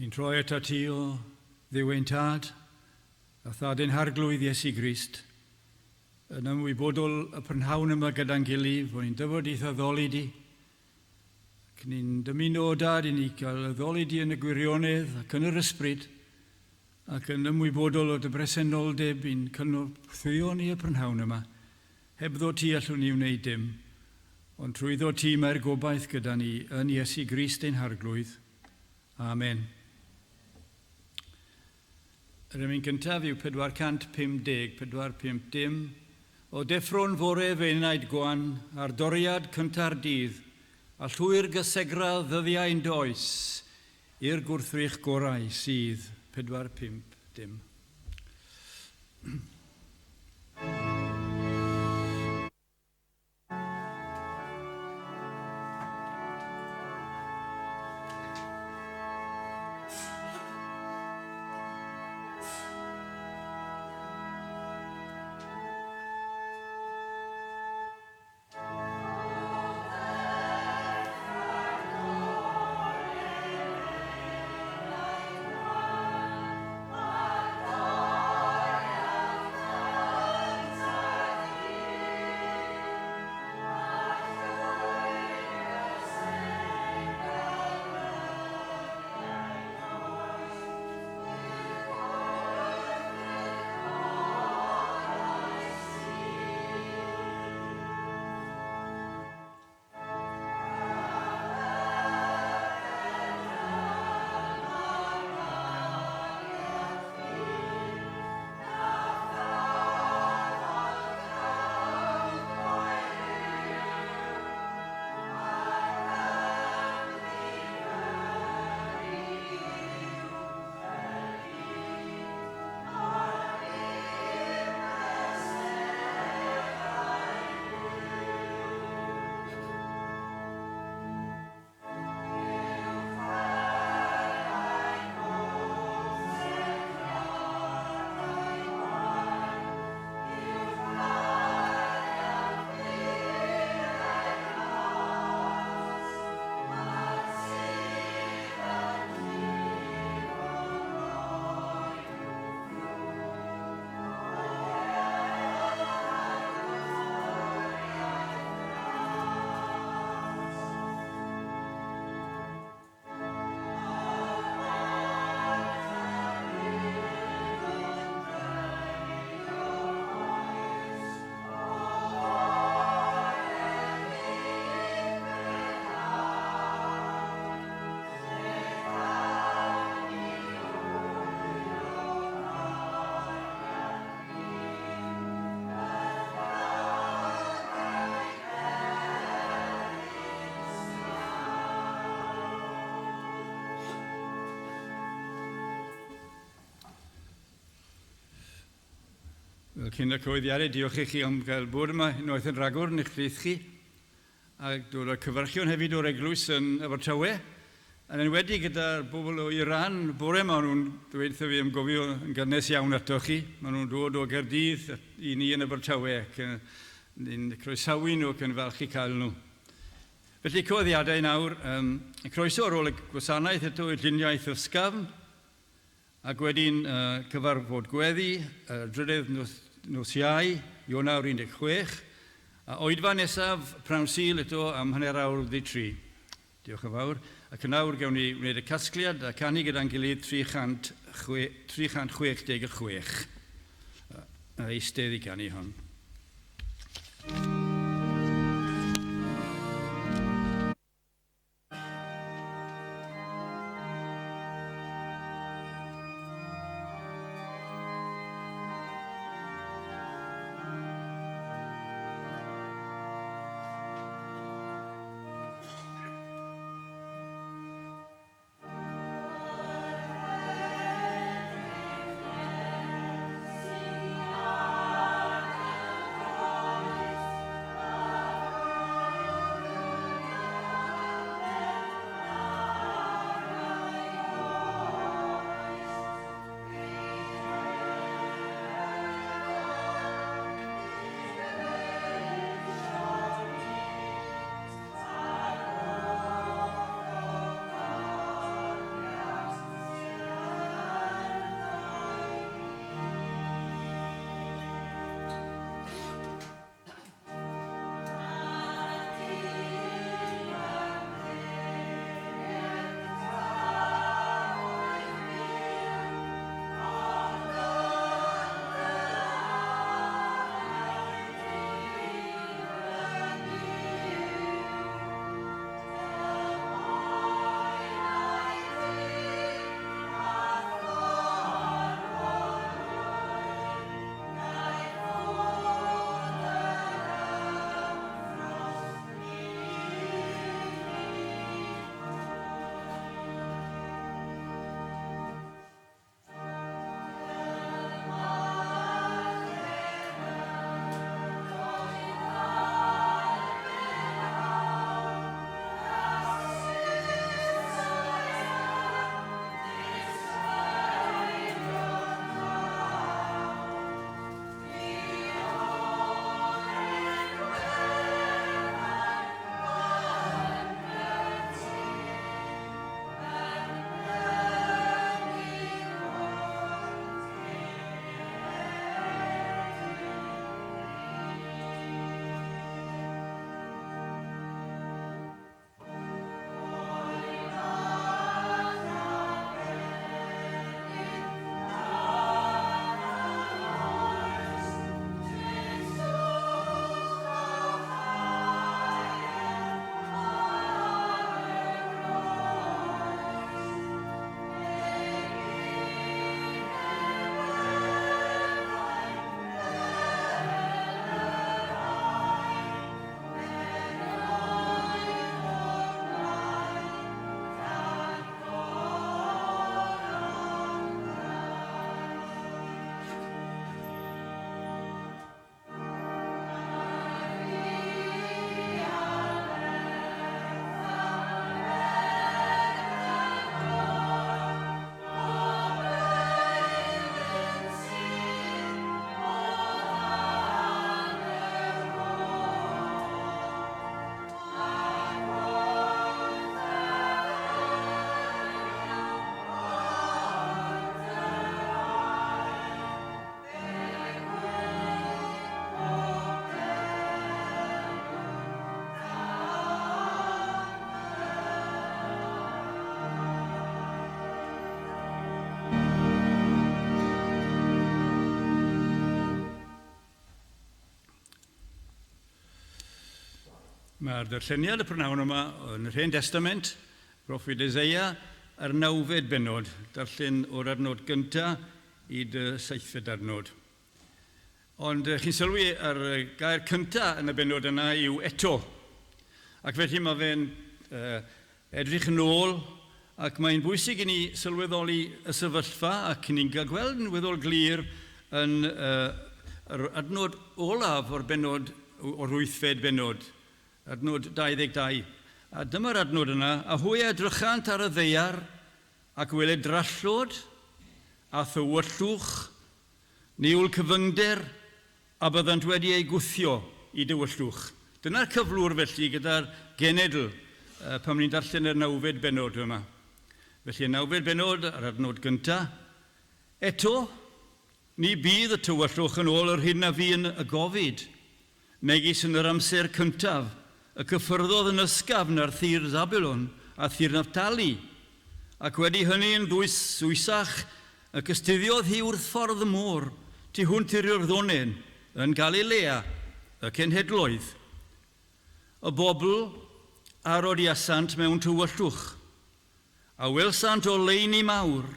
Ni'n troi atat ti, o Dduw ein Tad, a Thad ein Harglwydd Iesu Grist, yn ymwybodol y prynhawn yma gyda'n gilydd, fod ni'n dyfod i'th addoli di, ac ni'n dymuno o Dad i ni gael addoli di yn y gwirionedd ac yn yr ysbryd, ac yn ymwybodol o dy bresenoldeb i'n cynorthwyo ni y prynhawn yma. Hebddo ti allwn ni wneud dim, ond trwyddo ti mae'r gobaith gyda ni yn Iesu Grist ein Harglwydd. Amen. Yr emyn gyntaf yw 450, 450. O deffro'n fore fy enaid gwan, ar doriad cynta'r dydd, a llwyr gysegra ddyddiau'n does, i'r gwrthrych gorau sydd, 450. Wel, cyn y cyhoeddiadau, diolch i chi am gael bod yma unwaith yn rhagor yn eich plith chi, a dod â'r cyfarchion hefyd o'r eglwys yn Abertawe, yn enwedig gyda'r bobl o Iran bore yma, nhw'n dweud wrtho fi am gofio yn gynnes iawn ato chi. Maen nhw'n dod o Gaerdydd i ni yn Abertawe ac ni'n croesawu nhw ac yn falch i cael nhw. Felly, cyhoeddiadau nawr, croeso ar ôl y gwasanaeth eto i'r lluniaeth ysgafn, Ac wedyn cyfarfod gweddi, y drydedd nos Iau, Ionawr 16, a oedfa nesaf pnawn Sul eto am hanner awr wedi tri. Diolch yn fawr. Ac yn awr gewn ni wneud y casgliad a canu gyda'n gilydd 366. A eistedd i ganu hon. Mae'r darlleniad y prynhawn yma yn yr Hen Testament, Proffwyd Eseia, a'r nawfed bennod, darllen o'r adnod gyntaf i dy seithfed adnod. Ond chi'n sylwi ar y gair cyntaf yn y bennod yna yw eto. Ac felly mae fe'n edrych yn ôl ac mae'n bwysig i ni sylweddoli y sefyllfa ac ni'n cael gweld yn weddol glir yn yr adnod olaf o'r bennod, o'r wythfed bennod, adnod 22. A dyma'r adnod yna, a hwy a edrychant ar y ddaear ac wele drallod a thywyllwch, niwl cyfyngder, a byddant wedi eu gwthio i dywyllwch. Dyna'r cyflwr felly gyda'r genedl pan ni'n darllen yr nawfed bennod yma. Felly y nawfed bennod a'r adnod gyntaf. Eto, ni bydd y tywyllwch yn ôl yr hyn a fu yn y gofid, megis yn yr amser cyntaf, y cyffyrddodd yn ysgafn ar thir Zabulon a thir Naphtali, ac wedi hynny yn ddwysach y cystuddiodd hi wrth ffordd y môr, tu hwnt i'r Iorddonen, yn Galilea, y cenhedloedd. Y bobl a rodiasant mewn tywyllwch, a welsant oleuni mawr,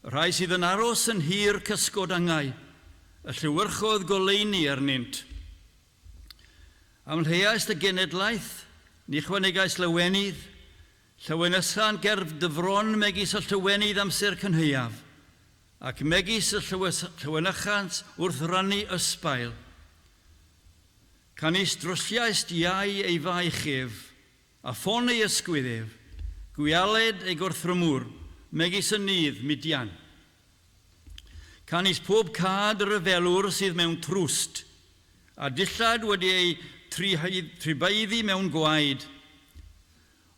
y rhai sydd yn aros yn hir cysgod angau, y llewyrchodd goleuni arnynt. Amlheaist y genedlaeth, ni chwanegais lawenydd, llawenysan gerdd dy fron megis y llywenydd amser cynhaeaf, ac megis y llawenychant wrth rannu ysbail. Canys drylliaist iau ei faich ef, a ffon ei ysgwydd ef, gwialed ei gorthrymwr, megis y nydd Midian. Canys pob cad ryfelwr sydd mewn trwst, a dillad wedi ei tribaeddu mewn gwaed,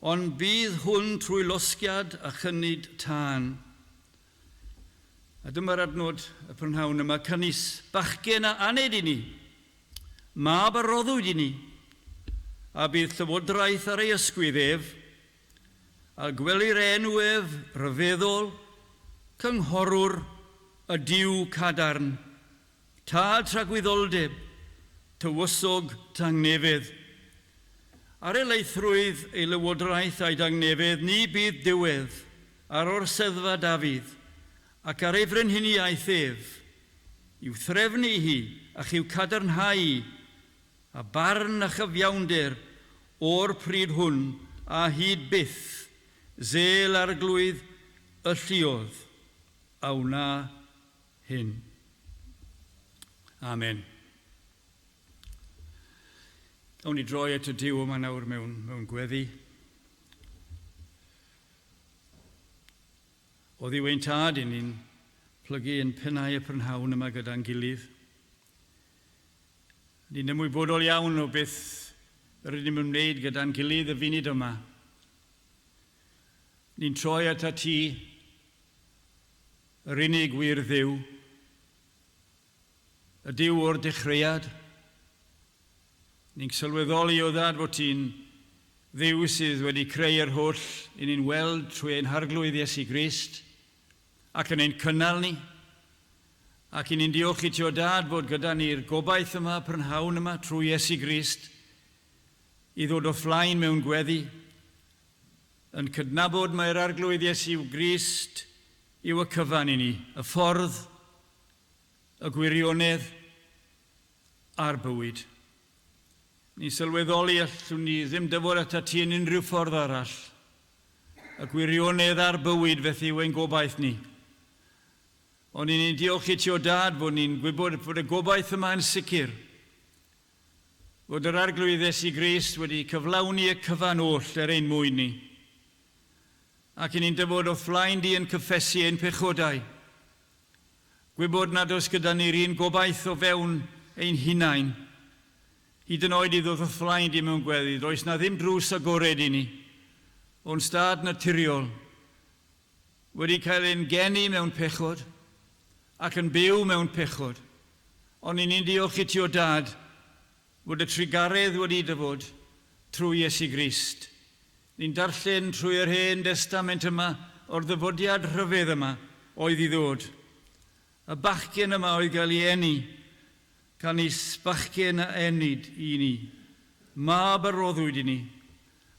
ond bydd hwn trwy losgiad a chynnud tân. A dyma'r adnod y prynhawn yma, canys bachgen a aned i ni, mab a roddwyd i ni, a bydd llywodraeth ar ei ysgwydd ef, a gwelir enw ef rhyfeddol, cynghorwr, y Duw cadarn, tad tragwyddoldeb, tywysog tangnefedd. Ar elaethrwydd ei lywodraeth a'i dangnefedd, ni bydd diwedd ar orseddfa Dafydd, ac ar ei frenhiniaeth ef, i'w threfnu hi ac i'w cadarnhau, a barn a chyfiawnder o'r pryd hwn a hyd byth, zel arglwydd y lluoedd a wna hyn. Amen. Awn ni droi at y Duw yma nawr mewn gweddi. O Dduw ein Tad, i ni'n plygu ein pennau y prynhawn yma gyda'n gilydd. Ni'n ymwybodol iawn o beth yr ydym yn wneud gyda'n gilydd y funud yma. Ni'n troi at ti, yr unig wir Dduw, y Duw o'r dechreuad. Ni'n sylweddoli o ddad fod ti'n Dduw sydd wedi creu yr holl i ni'n weld trwy ein harglwydd Iesu Grist ac yn ein cynnal ni. Ac i ni'n diolch i ti o dad fod gyda ni'r gobaith yma, prynhawn yma, trwy Iesu Grist, i ddod o flaen mewn gweddi, yn cydnabod mai'r arglwydd Iesu Grist yw y cyfan i ni, y ffordd, y gwirionedd a'r bywyd. Ni'n sylweddoli allwn ni ddim dyfod atat ti yn unrhyw ffordd arall. Y gwirionedd a'r bywyd felly yw ein gobaith ni. Ond ni'n diolch i ti o dad fod ni'n gwybod fod y gobaith yma yn sicr. Fod yr arglwydd Iesu Grist wedi cyflawni y cyfan oll er ein mwyn ni. Ac i ni'n dyfod o'th flaen di yn cyffesu ein pechodau. Gwybod nad oes gyda ni'r un gobaith o fewn ein hunain. Hyd yn oed i ddod o'th flaen di mewn gweddi, does na ddim drws agored i ni. O'n stad naturiol, wedi cael ein geni mewn pechod ac yn byw mewn pechod. Ond i ni'n diolch i ti o dad fod y trugaredd wedi dyfod trwy Iesu Grist. Ni'n darllen trwy'r Hen Destament yma o'r ddyfodiad rhyfedd yma oedd i ddod. Y bachgen yma oedd gael ei eni, canys bachgen a enid i ni. Mab a roddwyd i ni,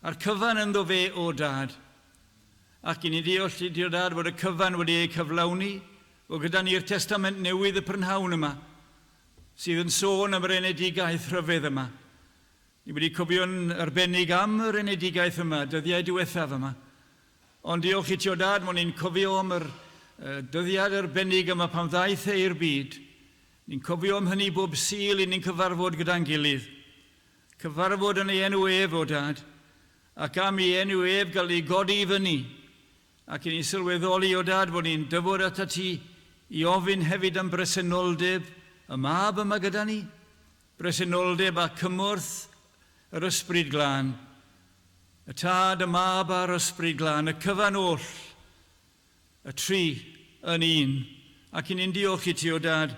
a'r cyfan ynddo fe o Dad. Ac i ni ddiolch i ti o Dad fod y cyfan wedi ei cyflawni, fod gyda ni'r Testament Newydd y prynhawn yma, sydd yn sôn am yr enedigaeth rhyfedd yma. Ni wedi cofio'n arbennig am yr enedigaeth yma, dyddiau diwethaf yma. Ond diolch i ti o Dad, mod ni'n cofio am yr dyddiad arbennig yma pan ddaeth e i'r byd. Ni'n cofio am hynny bob Sul i ni'n cyfarfod gyda'n gilydd. Cyfarfod yn ei enw ef, o Dad, ac am i enw ef gael ei godi i fyny. Ac i ni sylweddoli, o Dad, fod ni'n dyfod atat ti i ofyn hefyd am bresenoldeb y Mab yma gyda ni, bresenoldeb a cymorth yr Ysbryd Glân. Y Tad, y Mab a'r Ysbryd Glân, y cyfan oll, y tri yn un. Ac i ni'n diolch i ti, o Dad,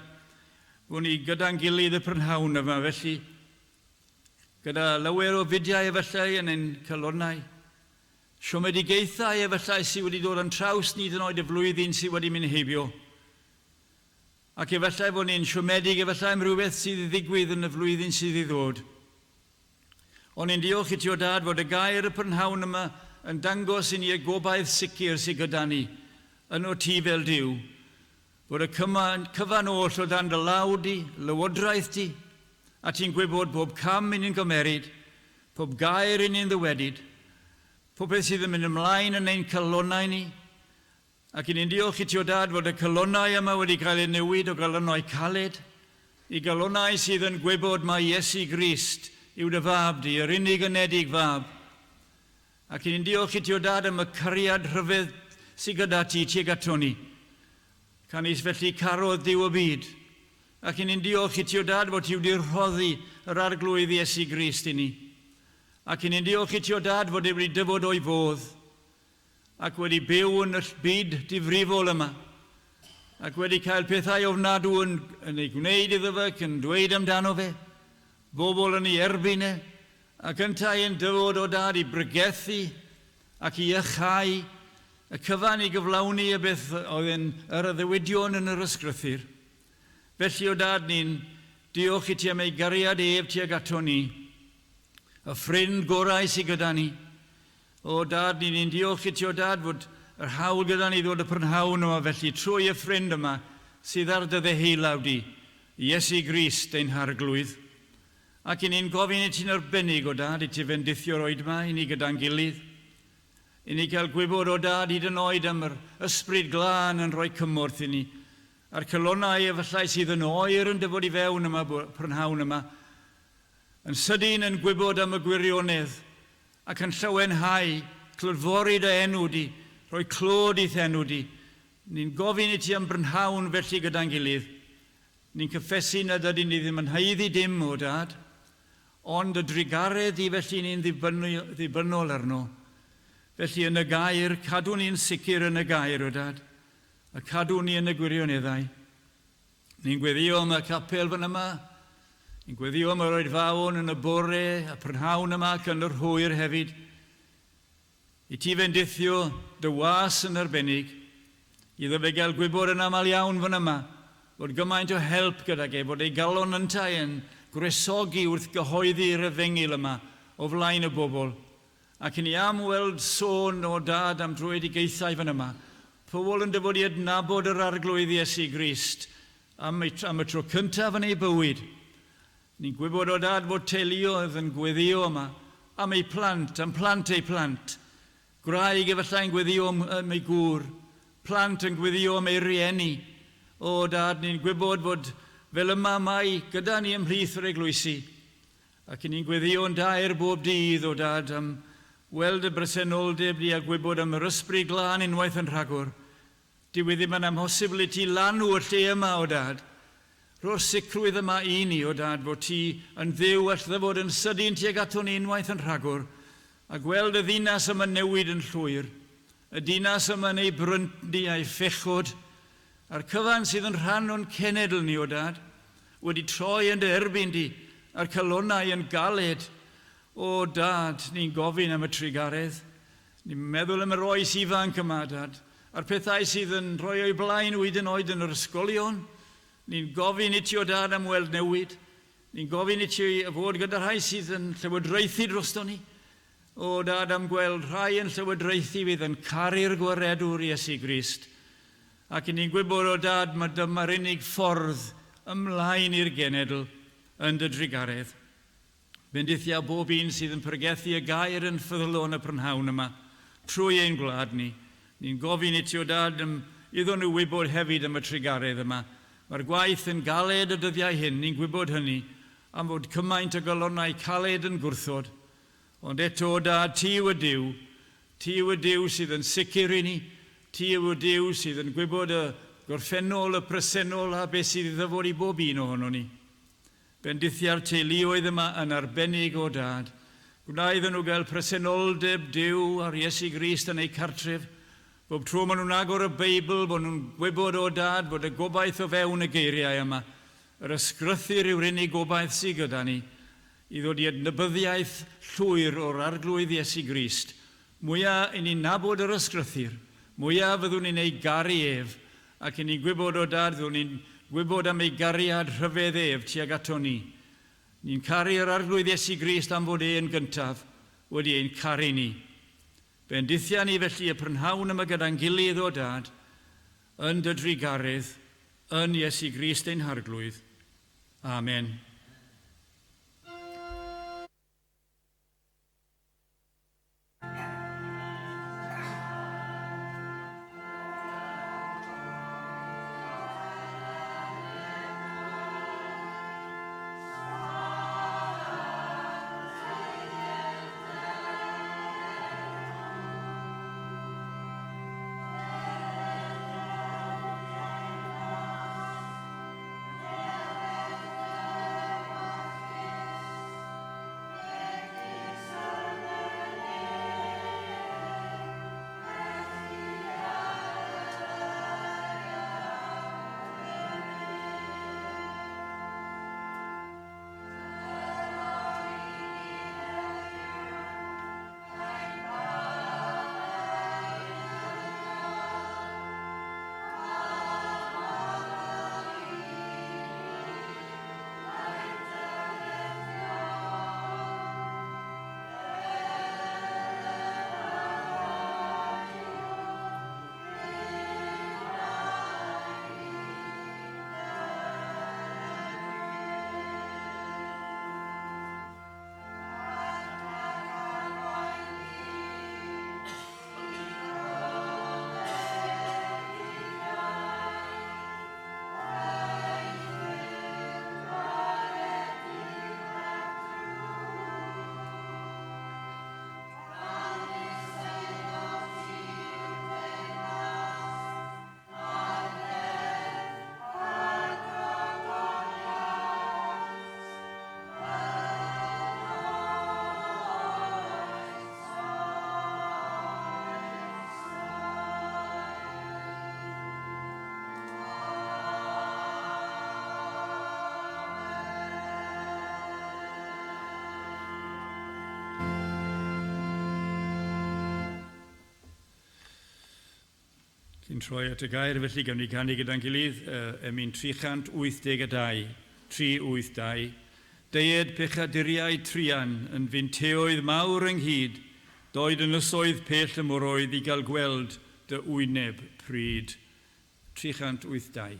fod ni gyda'n gilydd y prynhawn yma, felly, gyda lawer o fudiau efallai yn ein calonnau, siomedigaethau efallai sydd wedi dod yn traws ni hyd yn oed y flwyddyn sydd wedi mynd heibio. Ac efallai fod ni'n siomedig efallai am rhywbeth sydd i ddigwydd yn y flwyddyn sydd i ddod. Ond ni'n diolch i ti o Dad fod y gair y prynhawn yma yn dangos i ni y gobaith sicr sydd gyda ni yno ti fel Duw, fod y cyfan oll o dan dy law di, lywodraeth di, a ti'n gwybod bob cam i ni'n gymeryd, pob gair i ni'n ddywedyd, popeth sydd yn mynd ymlaen yn ein calonnau ni, ac i ni'n diolch i ti o Dad fod y calonnau yma wedi cael eu newid o galonnau caled i galonnau sydd yn gwybod mai Iesu Grist yw dy fab di, yr unig anedig fab. Ac i ni'n diolch i ti o Dad am y cariad rhyfedd sydd gyda ti tuag ato ni. Canys felly carodd Duw y byd. Ac i ni'n diolch i ti o Dad fod ti wedi rhoddi yr Arglwydd Iesu Grist i ni. Ac i ni'n diolch i ti o Dad fod e wedi dyfod o'i fodd ac wedi byw yn y byd difrifol yma ac wedi cael pethau ofnadw yn ei gwneud iddo fe ac yn dweud amdano fe, bobl yn ei erbyn e, ac yntau yn dyfod o Dad i bregethu ac i iachau y cyfan i gyflawni y beth oedd yn yr addewidion yn yr ysgrythur. Felly o Dad ni'n diolch i ti am ei gariad ef tuag ato ni, y ffrind gorau sydd gyda ni. O Dad, ni'n diolch i ti o Dad fod yr hawl gyda ni ddod y prynhawn yma felly trwy y ffrind yma sydd ar dy ddeheulaw di, Iesu Grist ein Harglwydd. Ac i ni'n gofyn i ti'n arbennig o Dad i ti fendithio'r oed yma i ni gyda'n gilydd. I ni cael gwybod o Dad hyd yn oed am yr Ysbryd Glân yn rhoi cymorth i ni. A'r calonnau efallai sydd yn oer yn dyfod i fewn yma prynhawn yma. Yn sydyn yn gwybod am y gwirionedd ac yn llawenhau, clodfori dy enw di, rhoi clod i'th enw di. Ni'n gofyn i ti am brynhawn felly gyda'n gilydd. Ni'n cyffesu nad ydyn ni ddim yn haeddu dim o Dad, ond y drugaredd di felly ni'n ddibynnol arno. Felly yn y gair, cadw ni'n sicr yn y gair o Dad, a cadw ni yn y gwirioneddau. Ni'n gweddio am y capel fan yma, ni'n gweddio am yr oedfaon yn y bore, a prynhawn yma ac yn yr hwyr hefyd. I ti fendithio dy was yn arbennig, iddo fe gael gwybod yn aml iawn fan yma, fod gymaint o help gydag e, fod ei galon yntau yn gwresogi wrth gyhoeddi'r efengyl yma o flaen y bobl. Ac i ni am weld sôn o Dad am dröedigaethau fan yma, pobl yn dyfod i adnabod yr Arglwydd Iesu Grist am y tro cyntaf yn ei bywyd. Ni'n gwybod o Dad fod teuluoedd yn gweddio yma am eu plant, am plant eu plant. Gwraig efallai yn gweddio am ei gŵr, plant yn gweddio am ei rieni. O Dad, ni'n gwybod fod fel yma mae gyda ni ymhlith yr eglwysi. Ac i ni'n gweddïo'n daer bob dydd, o Dad, am weld y bresenoldeb di a gwybod am yr Ysbryd Glân unwaith yn rhagor. Dyw e ddim yn amhosibl i ti lanw y lle yma, o Dad. Rho'r sicrwydd yma i ni, o Dad, fod ti yn Dduw all ddyfod yn sydyn tuag ato ni unwaith yn rhagor, a gweld y ddinas yma newid yn llwyr, y dinas yma yn ei bryntni a'i phechod, a'r cyfan sydd yn rhan o'n cenedl ni, o Dad, wedi troi yn dy erbyn di, a'r calonnau yn galed. O Dad, ni'n gofyn am y trugaredd. Ni'n meddwl am yr oes ifanc yma, Dad, a'r pethau sydd yn rhoi o'i blaen hyd yn oed yn yr ysgolion. Ni'n gofyn i ti, o Dad, am weld newid. Ni'n gofyn i ti fod gyda rhai sydd yn llywodraethu drosto ni. O Dad, am gweld rhai yn llywodraethu fydd yn caru'r gwaredwr Iesu Grist. Ac ni'n gwybod, o Dad, mae dyma'r unig ffordd ymlaen i'r genedl yn dy drugaredd. Bendithia bob un sydd yn pregethu y gair yn ffyddlon y prynhawn yma, trwy ein gwlad ni. Ni'n gofyn i ti, o Dad, iddyn nhw wybod hefyd am y trugaredd yma. Mae'r gwaith yn galed y dyddiau hyn, ni'n gwybod hynny, am fod cymaint o galonnau caled yn gwrthod. Ond eto, o Dad, ti yw y Duw, ti yw y Duw sydd yn sicr i ni, ti yw y Duw sydd yn gwybod y gorffennol, y presennol a beth sydd i ddyfod i bob un ohono ni. Bendithia'r teuluoedd yma yn arbennig, o Dad. Gwna iddyn nhw gael presenoldeb Duw a'r Iesu Grist yn eu cartref. Bob tro maen nhw'n agor y Beibl, bod nhw'n gwybod, o Dad, bod y gobaith o fewn y geiriau yma. Yr ysgrythur yw'r unig gobaith sydd gyda ni i ddod i adnabyddiaeth llwyr o'r Arglwydd Iesu Grist. Mwyaf i ni'n nabod yr ysgrythur, mwyaf fyddwn ni'n ei garu ef, ac i ni'n gwybod, o Dad, fyddwn ni'n gwybod am ei gariad rhyfedd ef tuag ato ni. Ni'n caru yr Arglwydd Iesu Grist am fod e'n gyntaf wedi ein caru ni. Bendithia ni felly y prynhawn yma gyda'n gilydd, o Dad, yn dy drugaredd, yn Iesu Grist ein Harglwydd. Amen. Cyn troi at y gair, felly gawn ni ganu gyda'n gilydd, emyn 382, 382. Deued pechaduriau truan yn finteoedd mawr ynghyd, doed ynysoedd pell y moroedd i gael gweld dy wyneb pryd. 382.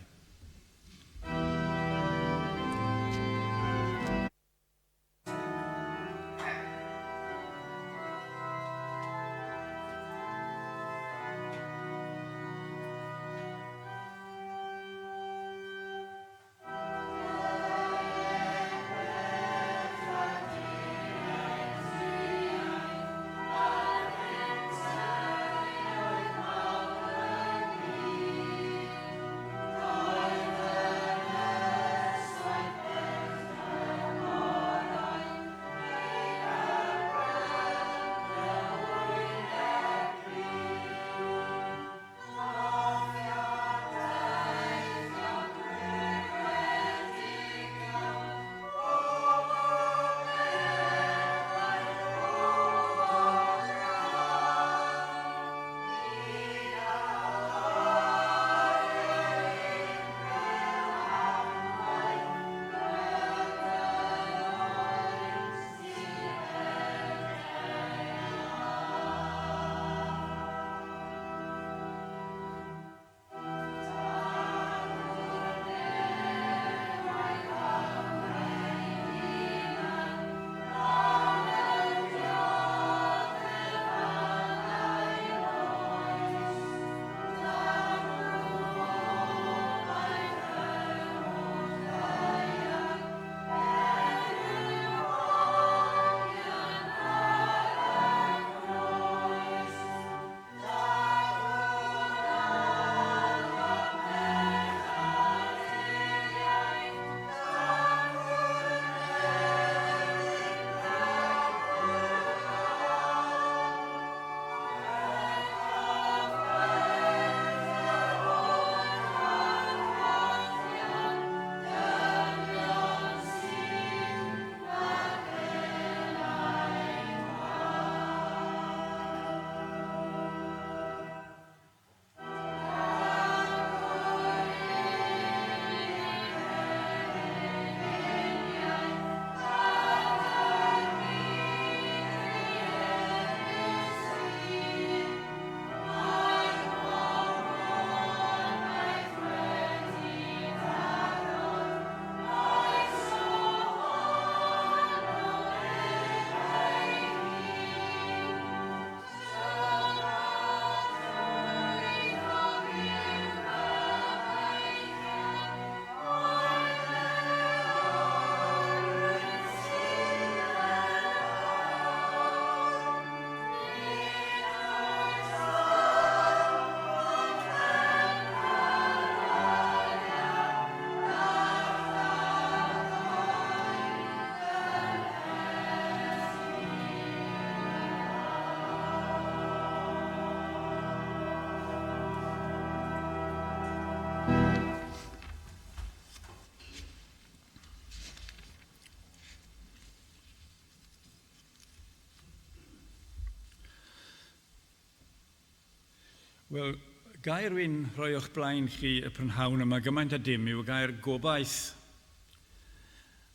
Wel, gair wy'n rhoi o'ch blaen chi y prynhawn yma gymaint a dim yw gair gobaith.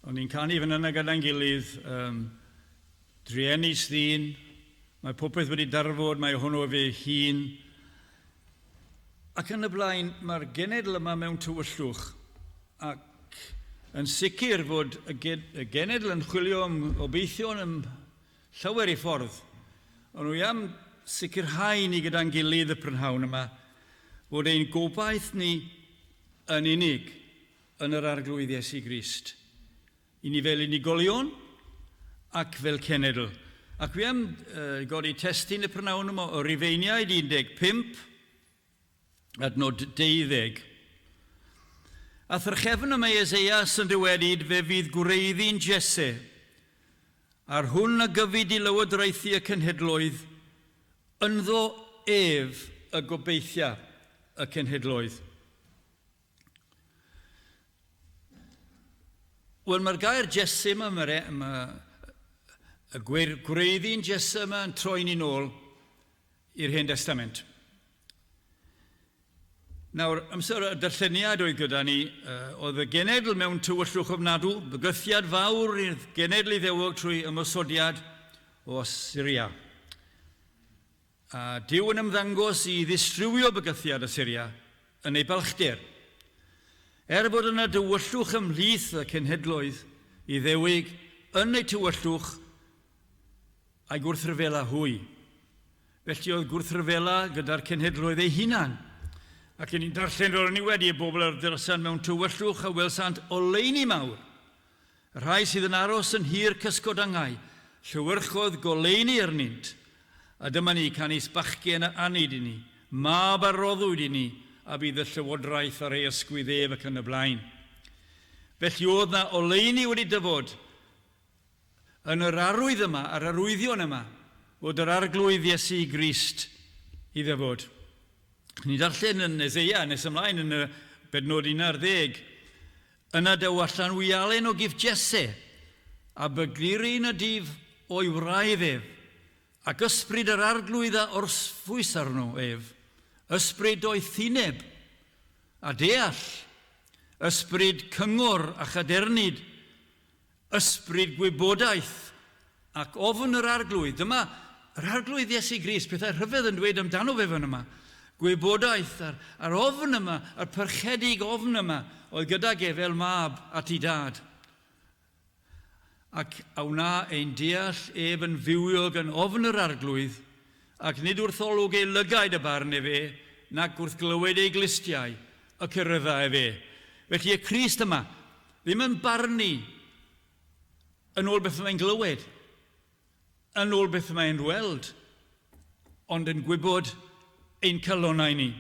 O'n i'n canu fan yna gyda'n gilydd, um, druenus ddyn, mae popeth wedi darfod, mae hwnnw fe hun. Ac yn y blaen, mae'r genedl yma mewn tywyllwch, ac yn sicr fod y genedl yn chwilio am obeithion ym llawer i ffordd. Ond wy am sicrhau ni gyda'n gilydd y prynhawn yma fod ein gobaith ni yn unig yn yr Arglwydd Iesu Grist. I ni fel unigolion ac fel cenedl. Ac wi am uh, godi testun y prynhawn yma o Rufeiniaid 15, adnod 12. A thrachefn y mae Eseias yn dywedyd, fe fydd gwreiddyn Jesse, a'r hwn a gyfyd i lywodraethu y cenhedloedd, ynddo ef y gobeithia y cenhedloedd. Wel, mae'r gair Jesse yma, mae'r, e, mae y gwreiddyn Jesse yma yn troi ni'n ôl i'r Hen Destament. Nawr, amser y darlleniad oedd gyda ni, oedd y genedl mewn tywyllwch ofnadw, bygythiad fawr i'r genedl Iddewog trwy ymosodiad o Asyria. A Duw yn ymddangos i ddistrywio bygythiad Asyria yn ei balchder. Er bod yna dywyllwch ymhlith y cenhedloedd Iddewig yn eu tywyllwch, a'i gwrthryfela hwy. Felly oedd gwrthryfela gyda'r cenhedloedd eu hunan. Ac yn ni'n darllen fel o'n i wedi, y bobl ar ddyrasan mewn tywyllwch a welsant oleuni mawr. Y rhai sydd yn aros yn hir cysgod angau, llewyrchodd goleuni arnynt. A dyma ni, canys bachgen a anid i ni, mab a roddwyd i ni, a bydd y llywodraeth ar ei ysgwydd ef ac yn y blaen. Felly oedd na oleuni wedi dyfod Yn yr arwydd yma, yr arwyddion yma, fod yr Arglwydd Iesu Grist i ddyfod. Ni'n darllen yn Eseia, nes ymlaen yn y bednod 11, Yna daw allan wialen o gif Jesse, a bygliryn y dif o'i wraidd ef, ac ysbryd yr Arglwydd a orsffwys arno ef, ysbryd doethineb a deall, ysbryd cyngor a chadernid, Ysbryd gwybodaeth ac ofn yr Arglwydd. Dyma yr Arglwydd Iesu Grist, pethau rhyfedd yn dweud amdano fe fan yma. Gwybodaeth a'r, a'r ofn yma, a'r perchedig ofn yma, oedd gydag e fel mab at ei dad. Ac a wna ein deall ef yn fywiog yn ofn yr Arglwydd, ac nid wrth olwg ei lygaid y barn efe, nac wrth glywed ei glustiau y cerydda efe. Felly y Crist yma, Ddim yn barnu yn ôl beth mae'n glywed, yn ôl beth mae'n weld, ond yn gwybod ein calonnau ni.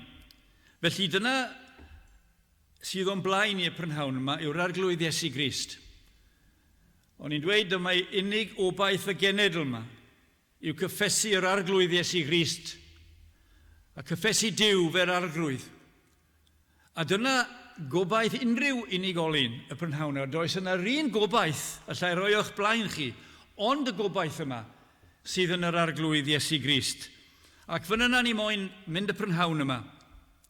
Felly dyna sydd o'n blaen i y prynhawn yma yw'r Arglwydd Iesu Grist. O'n i'n dweud dyma unig obaith y genedl yma yw cyffesu yr Arglwydd Iesu Grist a cyffesu Duw fel Arglwydd. A dyna gobaith unrhyw unigolyn y prynhawn yma. Does yna'r un gobaith allai roi o'ch blaen chi, ond y gobaith yma sydd yn yr Arglwydd Iesu Grist. Ac fan yna ni moyn mynd y prynhawn yma,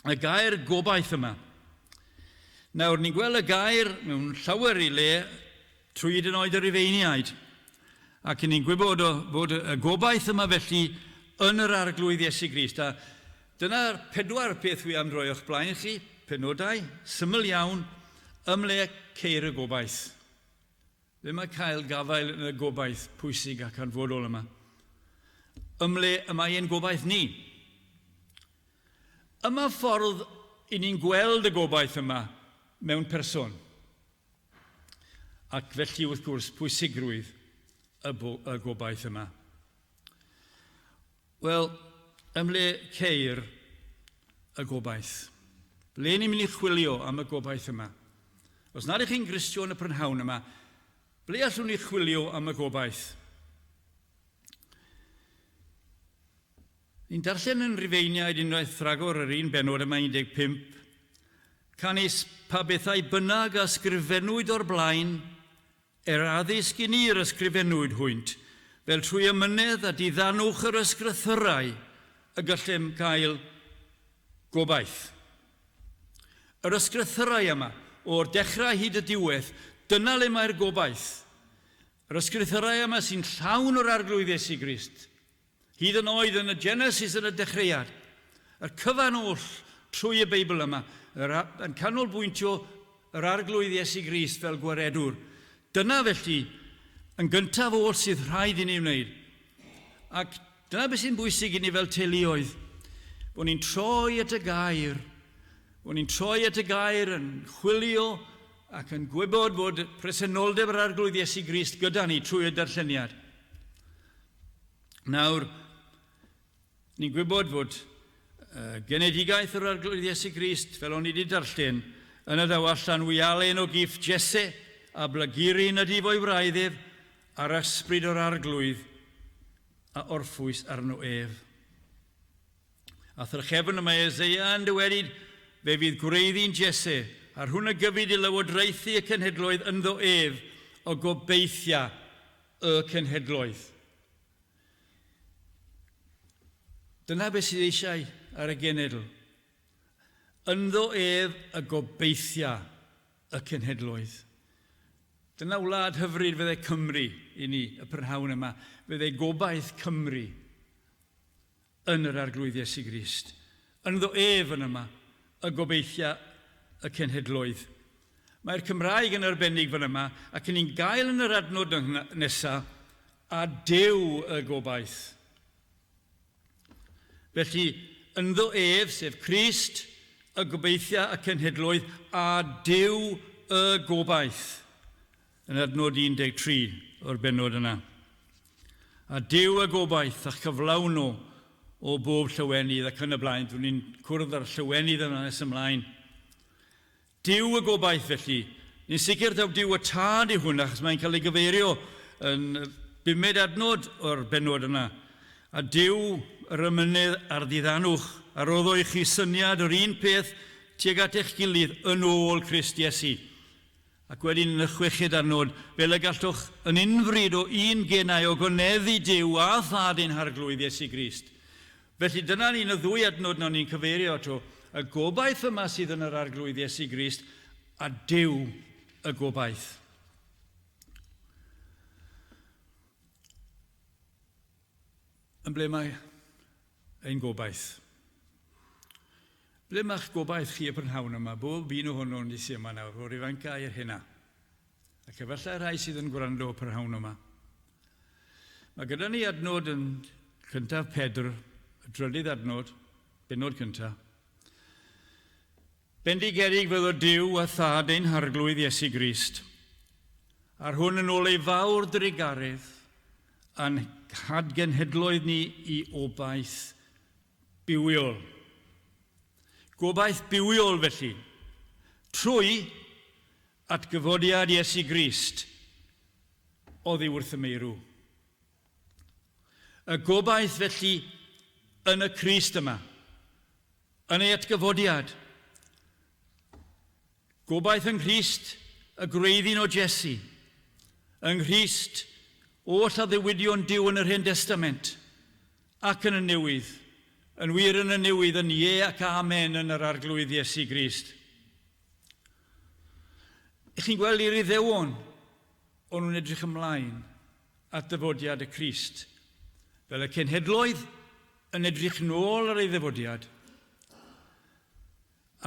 y gair gobaith yma. Nawr, ni'n gweld y gair mewn llawer i le trwy hyd yn oed y Rufeiniaid. Ac ni'n gwybod o, fod y gobaith yma felly yn yr Arglwydd Iesu Grist. A dyna'r pedwar peth wi am droi o'ch blaen chi, penodau, syml iawn, ymle ceir y gobaith. Ble mae cael gafael yn y gobaith pwysig ac hanfodol yma? Ymle y mae ein gobaith ni? Yma ffordd i ni'n gweld y gobaith yma mewn person. Ac felly, wrth gwrs, pwysigrwydd y, y gobaith yma. Wel, ymle ceir y gobaith? Ble ni'n mynd i chwilio am y gobaith yma? Os nad ych chi'n Gristion y prynhawn yma, ble allwn ni chwilio am y gobaith? Ni'n darllen yn Rufeiniaid unwaith rhagor yr un bennod yma 15, Canys pa bethau bynnag a sgrifennwyd o'r blaen, er addysg i ni yr ysgrifennwyd hwynt, fel trwy amynedd a diddanwch yr ysgrythyrau y gallem gael Gobaith. Yr ysgrythyrau yma, o'r dechrau hyd y diwedd, dyna le mae'r gobaith. Yr ysgrythyrau yma sy'n llawn o'r Arglwydd Iesu Grist. Hyd yn oed yn y Genesis yn y dechreuad. Y cyfan oll trwy y Beibl yma, yr, yn canolbwyntio yr Arglwydd Iesu Grist fel gwaredwr. Dyna felly, yn gyntaf oll sydd rhaid i ni wneud. Ac dyna beth sy'n bwysig i ni fel teuluoedd, bod ni'n troi at y gair, bod ni'n troi at y gair yn chwilio ac yn gwybod bod presenoldeb yr Arglwydd Iesu Grist gyda ni trwy y darlleniad. Nawr, ni'n gwybod fod genedigaeth yr Arglwydd Iesu Grist, fel o'n i wedi darllen, yn y daw allan wialen o giff Jesse a blaguryn ydi fo'i wraidd ef, a'r ysbryd o'r Arglwydd a orffwys arno ef. A thrachefn y mae Eseia yn dywedyd, fe fydd gwreiddyn Jesse, a'r hwn a gyfyd i lywodraethu y cenhedloedd ynddo ef, o gobeithia y cenhedloedd. Dyna beth sydd eisiau ar y genedl. Ynddo ef y gobeithia y cenhedloedd. Dyna wlad hyfryd fydde Cymru i ni y prynhawn yma. Fydde gobaith Cymru yn yr Arglwydd Iesu Grist. Ynddo ef yn yma y gobeithia y cenhedloedd. Mae'r Cymraeg yn arbennig fan yma, ac ni'n gael yn yr adnod nesaf, a Duw y gobaith. Felly, ynddo ef, sef Crist, y gobeithia y cenhedloedd, a Duw y gobaith. Yn adnod 13 o'r bennod yna. A Duw y gobaith a'ch cyflawno o bob llawenydd ac yn y blaen. Dwi'n ni'n cwrdd â'r llawenydd yna nes ymlaen. Duw y gobaith felly. Ni'n sicr taw Duw y Tad yw hwn achos mae'n cael ei gyfeirio yn bumed adnod o'r bennod yna. A Duw yr emynydd a'r ddiddanwch a roddo i chi syniad yr un peth tuag at eich gilydd yn ôl Crist Iesu. Ac wedyn yn y chweched adnod, fel y gallwch yn unfryd o un genau ogoneddu Duw a Thad ein Harglwydd Iesu Grist. Felly dyna'n un o ddwy adnod nawn ni'n cyfeirio ato, y gobaith yma sydd yn yr Arglwydd Iesu Grist a Duw y gobaith. Yn ble mae ein gobaith? Ble mae'ch gobaith chi y prynhawn yma, bob un ohonon ni sydd yma nawr, o'r ifanca i'r hena, ac efallai rhai sydd yn gwrando y prynhawn yma. Mae gyda ni adnod yn cyntaf Pedr, y drydydd adnod, benod cyntaf. Bendigedig fyddo Duw a Thad ein Harglwydd Iesu Grist, a'r hwn yn ôl ei fawr drugaredd a'n hadgenhedloedd ni i obaith bywiol. Gobaith bywiol felly, trwy atgyfodiad Iesu Grist oddi wrth y meirw. Y gobaith felly yn y Crist yma, yn ei atgyfodiad. Gobaith yng Nghrist, y gwreiddyn o Jesse. Yng Nghrist, oll addewidion Duw yn yr Hen Destament ac yn y Newydd, yn wir yn y Newydd, yn ie ac amen yn yr Arglwydd Iesu Grist. Ych chi'n gweld i'r Iddewon, o'n nhw'n edrych ymlaen at ddyfodiad y Crist, fel y cenhedloedd yn edrych nôl ar ei ddyfodiad.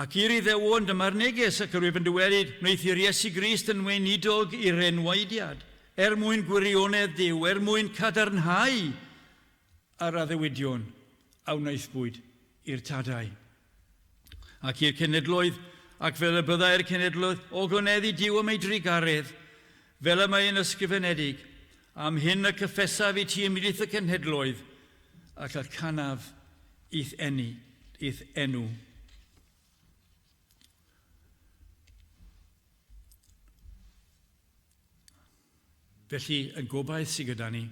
Ac i'r Iddewon, dyma'r neges, ac yr wyf yn dywedyd, wnaeth Iesu Grist yn weinidog i'r enwaediad, er mwyn gwirionedd Duw, er mwyn cadarnhau yr addewidion a wnaethpwyd i'r tadau. Ac i'r cenedloedd, ac fel y byddai'r cenedloedd ogoneddu Duw am ei drugaredd, fel y mae'n ysgrifenedig, am hyn y cyffesaf i ti ymhlith y cenhedloedd, ac y canaf i'th eni, i'th enw. Felly, y gobaith sydd gyda ni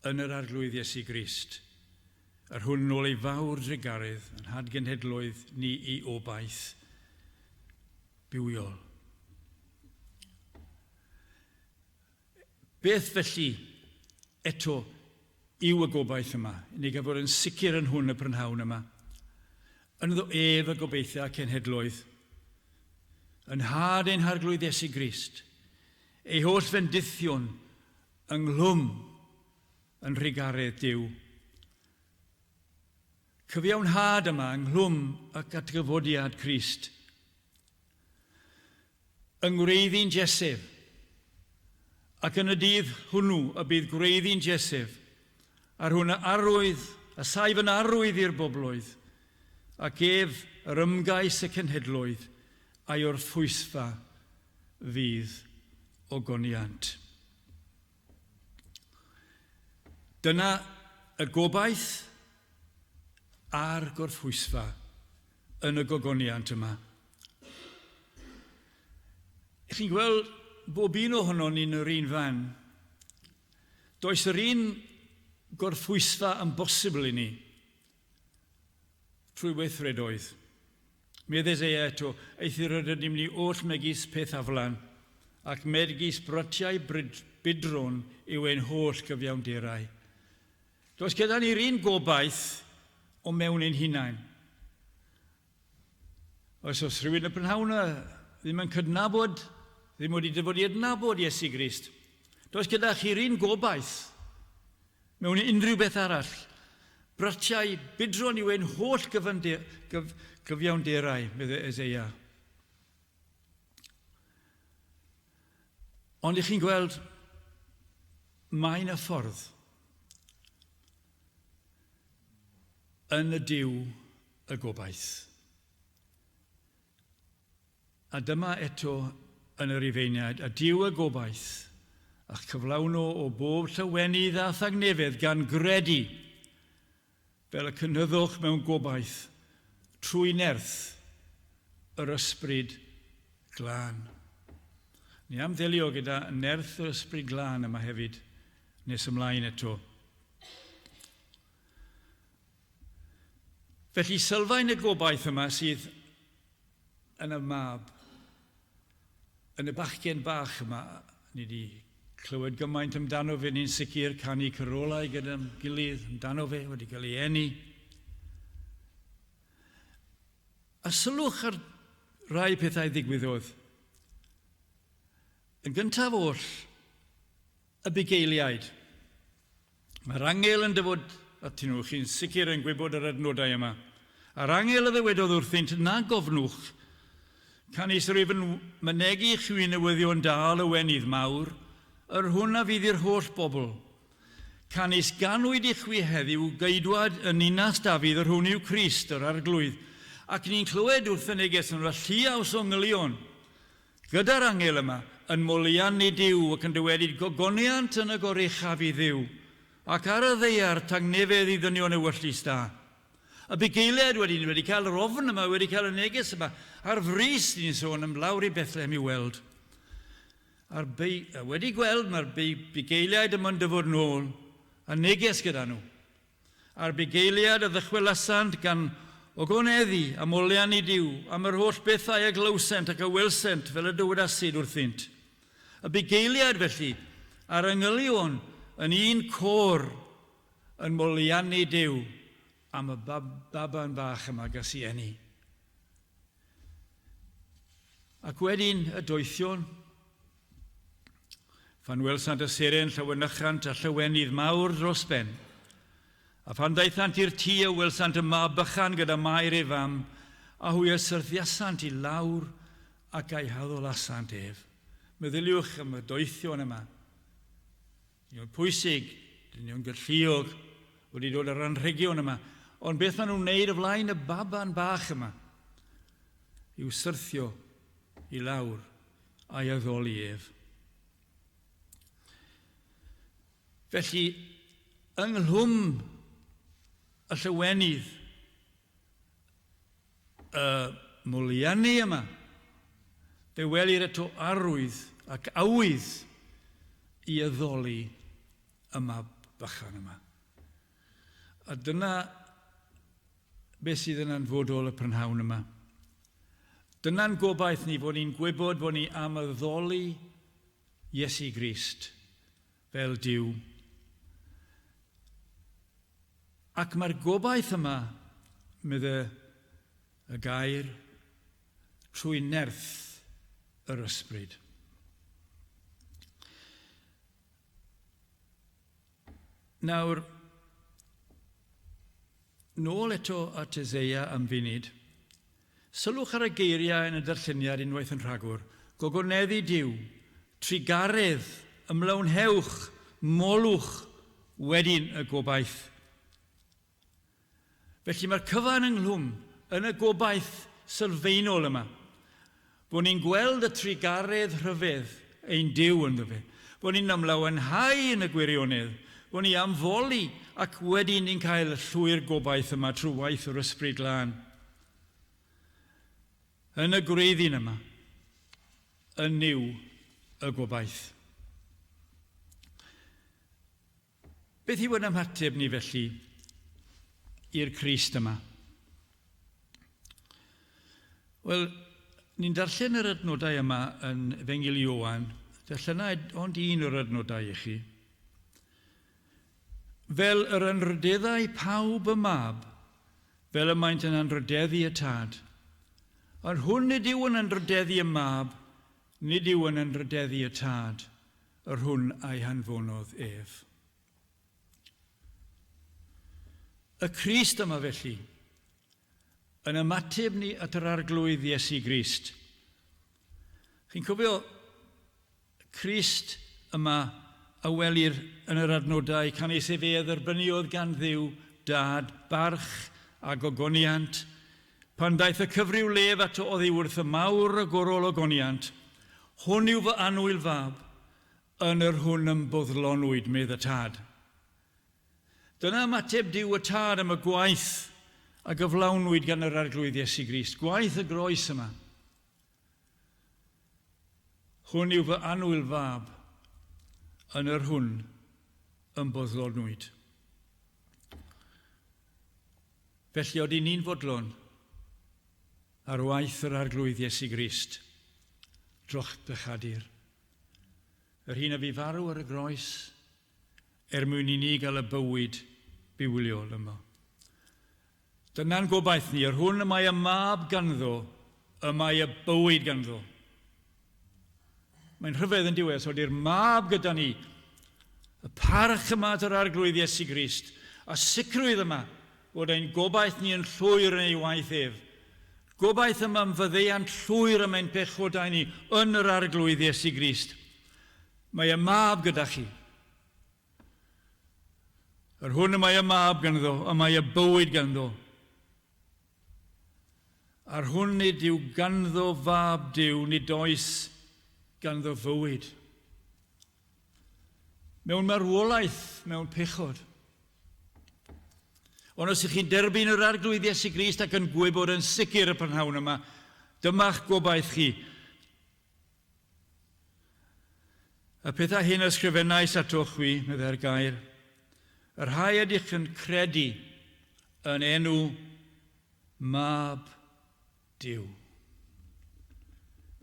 yn yr Arglwydd Iesu Grist, yr hwn yn ôl ei fawr drugaredd yn hadgenhedloedd ni i obaith bywiol. Beth felly, eto, yw y gobaith yma? Ni gael fod yn sicr yn hwn y prynhawn yma. Ynddo ef y gobeithia cenhedloedd. Yn nhad ein Harglwydd Iesu Grist, ei holl fendithion ynghlwm yn nhrugaredd Duw. Cyfiawnhad yma ynghlwm ac atgyfodiad Crist. Yng ngwreiddyn Jesef, ac yn y dydd hwnnw y bydd gwreiddyn Jesef, a'r hwn a arwydd, a saif yn arwydd i'r bobloedd, ac ef yr ymgais y cenhedloedd, a'i orffwysfa fydd ogoniant. Dyna y gobaith a'r gorffwysfa yn y gogoniant yma. Chi'n gweld bob un ohonon ni'n yr un fan. Does yr un gorffwysfa yn bosibl i ni trwy weithredoedd. Medd Eseia eto, eithr yr ydym ni oll megis peth aflan, ac megis brytiau budron yw ein holl gyfiawnderau. Does gyda ni'r un gobaith o mewn ein hunain. Os oes rhywun y prynhawn yma ddim yn cydnabod, ddim wedi dyfod i adnabod Iesu Grist, does gyda chi'r un gobaith mewn unrhyw beth arall. Bratiau budron yw ein holl gyfiawnderau, meddai Eseia. Ond i chi'n gweld, mae yna ffordd yn y Duw y gobaith. A dyma eto yn y Rufeiniaid, a Duw y gobaith, a'ch cyflawno o bob llawenydd a thagnefedd gan gredu, fel y cynyddwch mewn gobaith trwy nerth yr Ysbryd Glân. Ni am ddelio gyda nerth yr Ysbryd Glân yma hefyd nes ymlaen eto. Felly sylfaen y gobaith yma sydd yn y mab, yn y bachgen bach yma, ni wedi clywed gymaint amdano fe, ni'n sicr canu cyrolau gyda'n gilydd amdano fe, wedi cael ei eni. A sylwch ar rai pethau ddigwyddodd. Yn gyntaf oll, y bugeiliaid. Mae'r angel yn dyfod atyn nhw, chi'n sicr yn gwybod yr adnodau yma. A'r angel a ddywedodd wrthynt, Na gofnwch, canys rwyf yn mynegi chwi newyddion da o lawenydd mawr, yr hwn a fydd i'r holl bobl. Canys ganwyd i chwi heddiw geidwad yn ninas Dafydd, yr hwn yw Crist, yr Arglwydd. Ac ni'n clywed wrth y neges yn lliaws o ngylion, Gyda'r angel yma, yn moliannu Duw ac yn dywedyd gogoniant yn y goruchaf i Dduw, ac ar y ddaear tangnefedd i ddynion ewyllys da. Y bugeiliaid wedyn wedi cael yr ofn yma, wedi cael y neges yma, ar frys ni'n sôn am lawr i Bethlehem i weld. A'r bei, a wedi gweld mae'r bugeiliaid yma'n dyfod nôl, a neges gyda nhw. A'r bugeiliaid a ddychwelasant gan ogoneddu a moliannu Duw am yr holl bethau a glywsent ac a welsent fel y dywedasid wrthynt. Y bugeiliaid, felly, a'r angylion yn un côr yn moliannu Duw am y baban bach yma gas i eni. Ac wedyn y doethion, Phan welsant y seren llawenychant a llawenydd mawr dros ben. A phan ddaethant i'r tŷ a welsant y mab bychan gyda Mair ei fam, a hwy a syrthiasant i lawr ac a'i haddolasant ef. Meddyliwch am y doethion yma. Dynion pwysig, dynion galluog, wedi dod â'r anrhegion yma. Ond beth maen nhw'n wneud o flaen y baban bach yma yw syrthio i lawr a'i addoli ef. Felly, ynghlwm y llawenydd, y moliannu yma, fe welir eto arwydd ac awydd i addoli y mab bychan yma. A dyna beth sydd yn anfodol y prynhawn yma. Dyna'n gobaith ni fod ni'n gwybod bod ni am addoli Iesu Grist fel Duw. Ac mae'r gobaith yma, medde Y gair trwy nerth yr ysbryd. Nawr, nôl eto at Eseia am funud. Sylwch ar y geiriau yn y darlleniad unwaith yn rhagor. Gogoneddu Duw, trugaredd, ymlawnhewch, molwch, wedyn y gobaith. Felly mae'r cyfan ynghlwm yn y gobaith sylfaenol yma. Bod ni'n gweld y trugaredd rhyfedd ein Duw ynddo fe. Bod ni'n ymlawenhau yn y gwirionedd. Bod ni am foli ac wedyn ni'n cael y llwyr gobaith yma trwy waith yr Ysbryd Glân. Yn y gwreiddyn yma, yn Nuw y gobaith. Beth yw ein ymateb ni felly i'r Crist yma? Wel, ni'n darllen yr adnodau yma yn Efengyl Ioan. Darllenai ond un o'r adnodau i chi. Fel yr anrhydeddau pawb y mab, fel y maent yn anrhydeddu y tad. Ond hwn nid yw yn anrhydeddu y mab, nid yw yn anrhydeddu y tad. Yr hwn a'i hanfonodd ef. Y Crist yma felly, yn ymateb ni at yr Arglwydd Iesu Grist. Chi'n cofio Crist yma a welir yn yr adnodau, canys efe a dderbyniodd gan Dduw, Dad, barch a gogoniant, pan ddaeth y cyfryw lef ato oddi wrth y mawr y gorol ogoniant, Hwn yw fy annwyl fab, yn yr hwn y'm boddlonwyd, medd y Tad. Dyna ymateb Duw y Tad am y gwaith a gyflawnwyd gan yr Arglwydd Iesu Grist, gwaith y groes yma. Hwn yw fy annwyl fab, yn yr hwn y'm boddlonwyd. Felly, odyn ni'n fodlon ar waith yr Arglwydd Iesu Grist droch bechadur, yr un a fu farw ar y groes er mwyn i ni gael y bywyd bywiol yma. Dyna'n gobaith ni, yr hwn y mae y mab ganddo, y mae y bywyd ganddo. Mae'n rhyfedd yn diwedd, so di'r mab gyda ni, y parch yma at yr Arglwydd Iesu Grist, a sicrwydd yma fod ein gobaith ni yn llwyr yn ei waith ef. Gobaith yma am faddeuant llwyr am ein pechodau ni yn yr Arglwydd Iesu Grist. Mae y mab gyda chi. Yr hwn y mae y mab ganddo, y mae y bywyd ganddo. A'r hwn nid yw ganddo fab Duw, nid oes ganddo fywyd. Mewn marwolaeth, mewn pechod. Ond os ych chi'n derbyn yr Arglwydd Iesu Grist ac yn gwybod yn sicr y prynhawn yma, dyma'ch gobaith chi. Y pethau hyn ysgrifennais atoch chwi, meddai'r gair, y rhai ydych yn credu yn enw Mab Duw.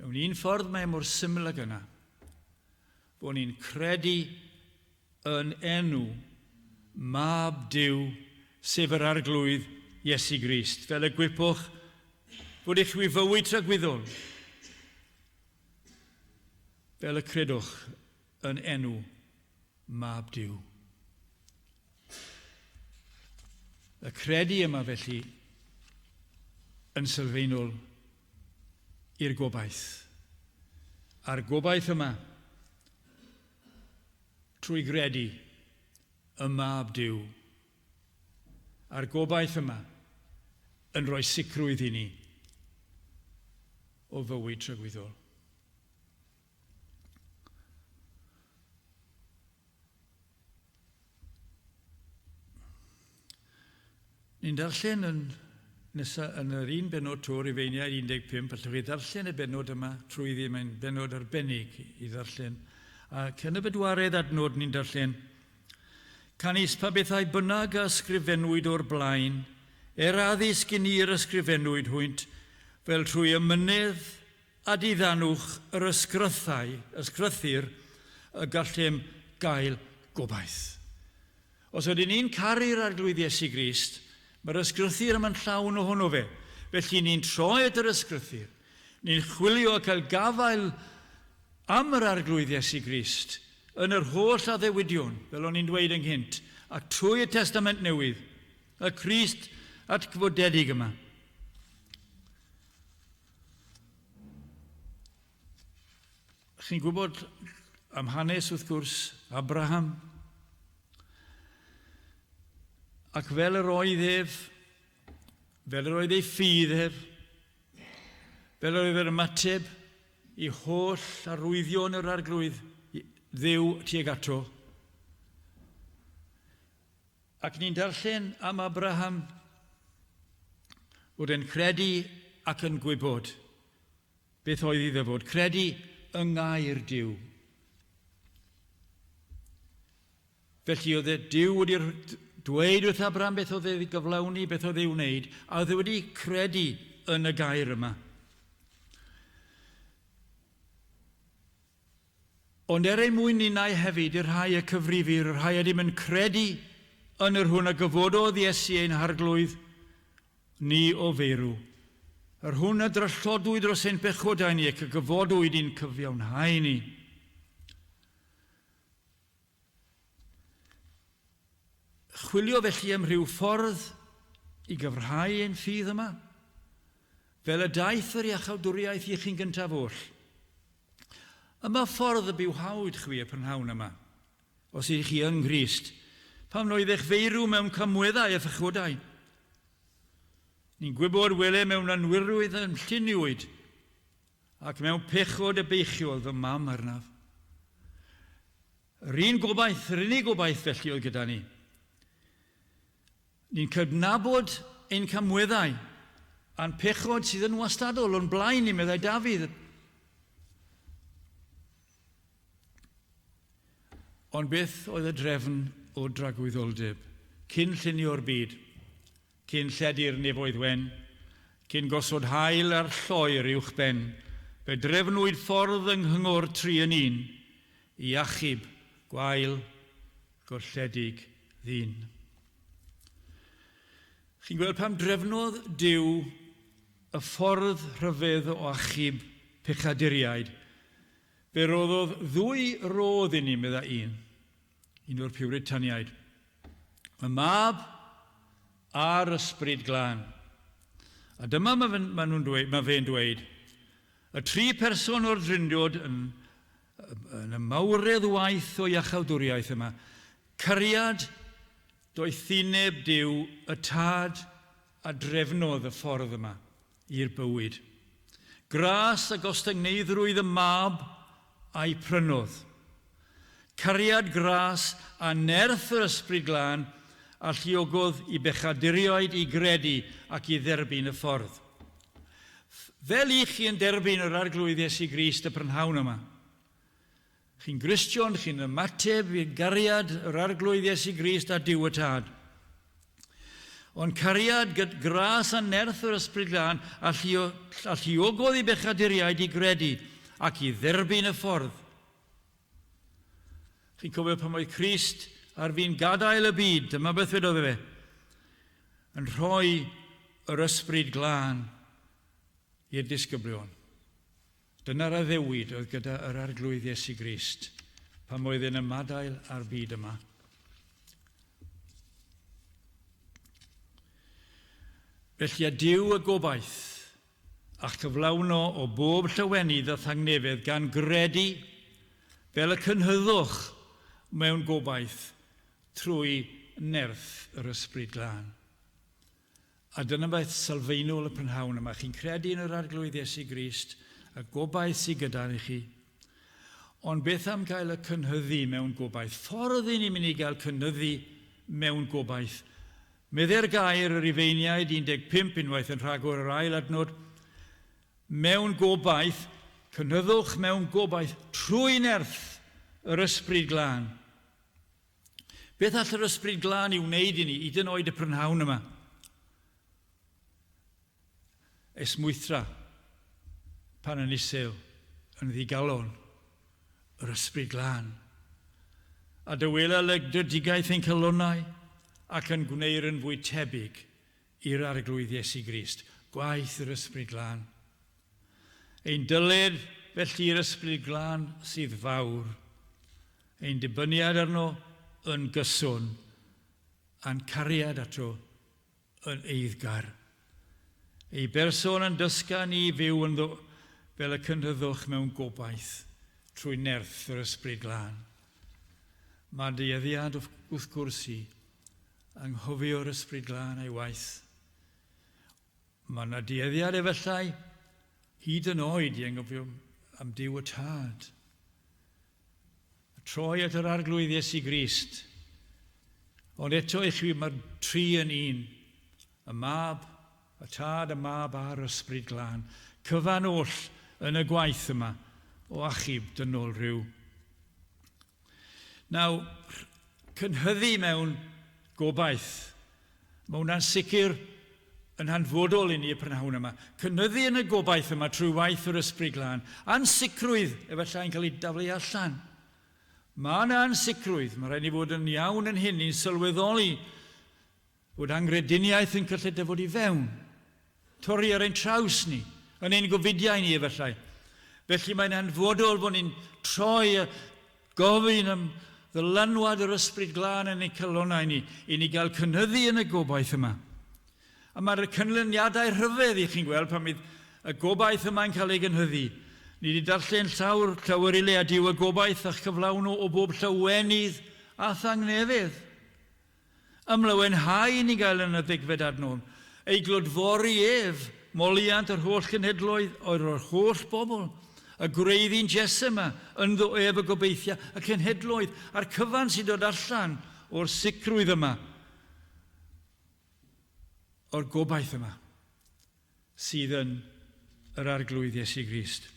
Mewn un ffordd mae mor syml ag yna, bod ni'n credu yn enw Mab Duw, sef yr Arglwydd Iesu Grist, fel y gwybwch fod i chwi fywyd tragwyddol, fel y credwch yn enw Mab Duw. Y credu yma felly yn sylfaenol i'r gobaith. A'r gobaith yma trwy gredu y Mab Duw. A'r gobaith yma yn rhoi sicrwydd i ni o fywyd tragwyddol. Ni'n darllen yn nesa yn yr un benod to, Rufeiniaid 15, allwch chi ddarllen y benod yma trwyddi, mae'n benod arbennig i ddarllen. Ac yn y bedwaredd adnod ni'n darllen, Canys pa bethau bynnag a ysgrifennwyd o'r blaen, er addysg i ni yr ysgrifennwyd hwynt, fel trwy ymynedd a diddanwch yr ysgrythau, ysgrythur, y gallem gael gobaith. Os ydyn ni'n caru'r Arglwydd Iesu Grist, mae'r ysgrythur yma'n llawn ohono fe. Felly ni'n troi at yr ysgrythur. Ni'n chwilio a cael gafael am yr Arglwydd Iesu Grist yn yr holl addewidion, fel o'n i'n dweud ynghynt, ac trwy y Testament Newydd, y Crist atgyfodedig yma. Chi'n gwybod am hanes, wrth gwrs, Abraham. Ac fel yr oedd ef, fel yr oedd ei ffydd ef, fel yr oedd yr ymateb i holl arwyddion yr arglwydd Dduw tuag ato. Ac ni'n darllen am Abraham fod e'n credu ac yn gwybod Beth oedd iddo fod? Credu yng ngair Duw. Felly oedd e Duw wedi dweud wrth Abraham beth oedd ei gyflawni, beth oedd ei wneud, a oedd e wedi credu yn y gair yma. Ond er ein mwyn ninnau hefyd, i'r rhai y cyfrifir, y rhai ydym yn credu yn yr hwn a gyfododd Iesu ein Harglwydd, ni o feirw, yr hwn a dryllodwyd dros ein pechodau ni ac a gyfodwyd i'n cyfiawnhau ni. Chwilio felly am rhyw ffordd i gyfrhau ein ffydd yma, fel y daeth yr iachawdwriaeth i chi'n gyntaf oll. Yma ffordd y bywhawyd chwi y prynhawn yma, os ydych chi yng Nghrist, pam oeddech feirw mewn camweddau a phechodau. Ni'n gwybod wele mewn anwirwydd yn lluniwyd, ac mewn pechod y beichiodd fy mam arnaf. Yr un gobaith, yr unig gobaith felly oedd gyda ni. Ni'n cydnabod ein camweddau a'n pechod sydd yn wastadol o'n blaen ni, meddai Dafydd. Ond beth oedd y drefn o dragwyddoldeb cyn llunio'r byd, cyn lledu'r nefoedd wen, cyn gosod haul a'r lloer uwch ben, fe drefnwyd ffordd yng nghyngor tri yn un i achub gwael golledig ddyn. Chi'n gweld pam drefnodd Duw y ffordd rhyfedd o achub pechaduriaid? Fe roddodd ddwy rodd i ni, meddai un, un o'r Piwritaniaid. Y Mab a'r Ysbryd Glân. A dyma mae, ma nhw'n dweud, mae fe'n dweud, y tri person o'r Drindod yn, yn y mawredd waith o iachawdwriaeth yma, cariad, doethineb Duw, y Tad a drefnodd y ffordd yma i'r bywyd. Gras a gostyngeiddrwydd y Mab a'i prynodd. Cariad, gras a nerth yr Ysbryd Glân alluogodd i bechaduriaid i gredu ac i dderbyn y ffordd. Fel i chi yn derbyn yr Arglwydd Iesu Grist y prynhawn yma. Chi'n Gristion, chi'n ymateb i gariad yr Arglwydd Iesu Grist a Duw y Tad. Ond cariad, gras a nerth yr Ysbryd Glân alluogodd i bechaduriaid i gredu ac i dderbyn y ffordd. Chi'n cofio pan oedd Crist ar fin gadael y byd, dyma beth wedodd fe, yn rhoi yr Ysbryd Glân i'r disgyblion. Dyna'r addewid oedd gyda yr Arglwydd Iesu Grist pan oedd e'n ymadael â'r byd yma. Felly a Duw y gobaith a'ch cyflawno o bob llawenydd a thangnefedd gan gredu fel y cynhyddwch mewn gobaith trwy nerth yr Ysbryd Glân. A dyna beth sylfaenol y prynhawn yma. Chi'n credu yn yr Arglwydd Iesu Grist, y gobaith sydd gyda ni chi. Ond beth am gael y cynhyddu mewn gobaith? Ffordd i ni'n mynd i gael cynhyddu mewn gobaith. Medde'r gair yr Rufeiniaid 15 unwaith yn rhagor yr ail adnod, mewn gobaith, cynyddwch mewn gobaith trwy nerth yr Ysbryd Glân. Beth all yr Ysbryd Glân i wneud i ni, hyd yn oed y prynhawn yma? Esmwythra pan yn isel, yn ddigalon, yr Ysbryd Glân. A dywela lygdredigaeth ein calonnau ac yn gwneir yn fwy tebyg i'r Arglwydd Iesu Grist. gwaith yr Ysbryd Glân. Ein dyled felly i'r Ysbryd Glân sydd fawr, ein dibyniad arno yn gyson, a'n cariad ato yn eiddgar. Ei berson yn dysga ni fyw ynddo fel y cynhyddwch mewn gobaith trwy nerth yr Ysbryd Glân. Mae dueddiad wrth gwrs i anghofio'r Ysbryd Glân a'i waith. Mae yna dueddiad efallai hyd yn oed i anghofio am Duw y Tad. Troi at yr Arglwydd Iesu Grist. Ond eto i chwi mae'r tri yn un, y Mab, y Tad, y Mab a'r Ysbryd Glân. Cyfan oll yn y gwaith yma o achub dynol rhyw. Nawr, cynhyddu mewn gobaith. Mae hwnna'n sicr yn hanfodol i ni y prynhawn yma. Cynyddu yn y gobaith yma trwy waith yr Ysbryd Glân. Ansicrwydd efallai yn cael ei daflu allan. Mae yna ansicrwydd, mae rhaid ni fod yn iawn yn hyn, ni'n sylweddoli fod anghrediniaeth yn cyllid dyfod i fewn. Torri ar ein traws ni, yn ein gofidiau ni efallai. Felly mae'n hanfodol fod ni'n troi a gofyn am ddylanwad yr Ysbryd Glân yn ein calonnau ni, i ni gael cynyddu yn y gobaith yma. A mae'r canlyniadau rhyfedd i chi'n gweld pan fydd y gobaith yma'n cael ei gynhyddu. Ni wedi darllen llawr llawer i le a Duw y gobaith a'ch cyflawn o bob llawenydd a thangnefedd. Ymlawenhau ni gael yn y ddegfed adnod, ei glodfori ef, moliant yr holl genhedloedd, o'r holl bobl, y gwreiddyn Jesse yma, ynddo ef y gobeithia, y cenhedloedd, a'r cyfan sy'n dod allan o'r sicrwydd yma, o'r gobaith yma, sydd yn yr Arglwydd Iesu Grist.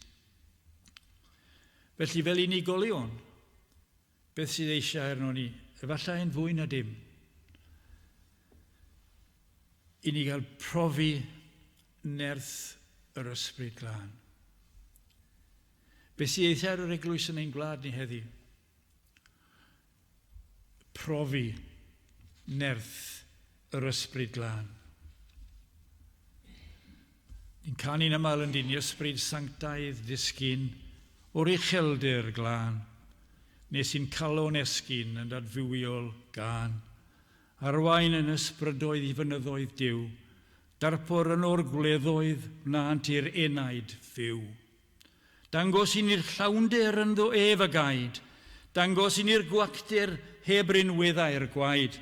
Felly, fel unigolion, Beth sydd eisiau arno ni? Efallai yn fwy na dim. I ni gael profi nerth yr Ysbryd Glân. Beth sydd eisiau ar yr eglwys yn ein gwlad ni heddi? Profi nerth yr Ysbryd Glân. Ni'n canu'n aml yn dyn Ysbryd Sanctaidd ddisgyn o'r ucheldir glân, nes i'n calon esgyn yn dadfywiol gân. Arwain yn ysbrydoedd i fynyddoedd Duw, darpor yn o'r gwleddoedd wnânt i'r enaid fyw. Dangos i ni'r llawnder ynddo ef a gaed, dangos i ni'r gwacter heb rinweddau'r gwaed.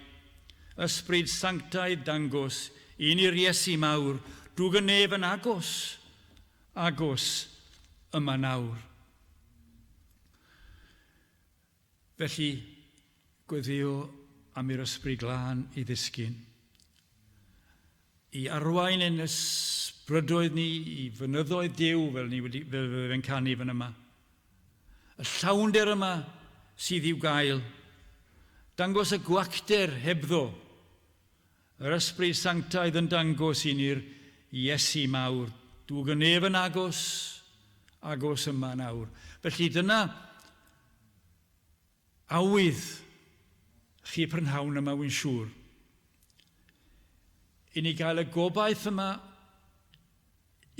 Ysbryd sanctaidd dangos i ni'r Iesu mawr, dwg y nef yn agos, agos yma nawr. Felly, gweddio am i'r Ysbryd Glân i ddisgyn, i arwain ein ysbrydoedd ni i fynyddoedd Duw, fel ni wedi, fel fe'n canu fan yma. Y llawnder yma sydd i'w gael, dangos y gwacter hebddo, yr Ysbryd Sanctaidd yn dangos i ni'r Iesu mawr, dwg y nef yn agos, agos yma nawr. Felly dyna awydd chi prynhawn yma, wy'n siŵr. I ni gael y gobaith yma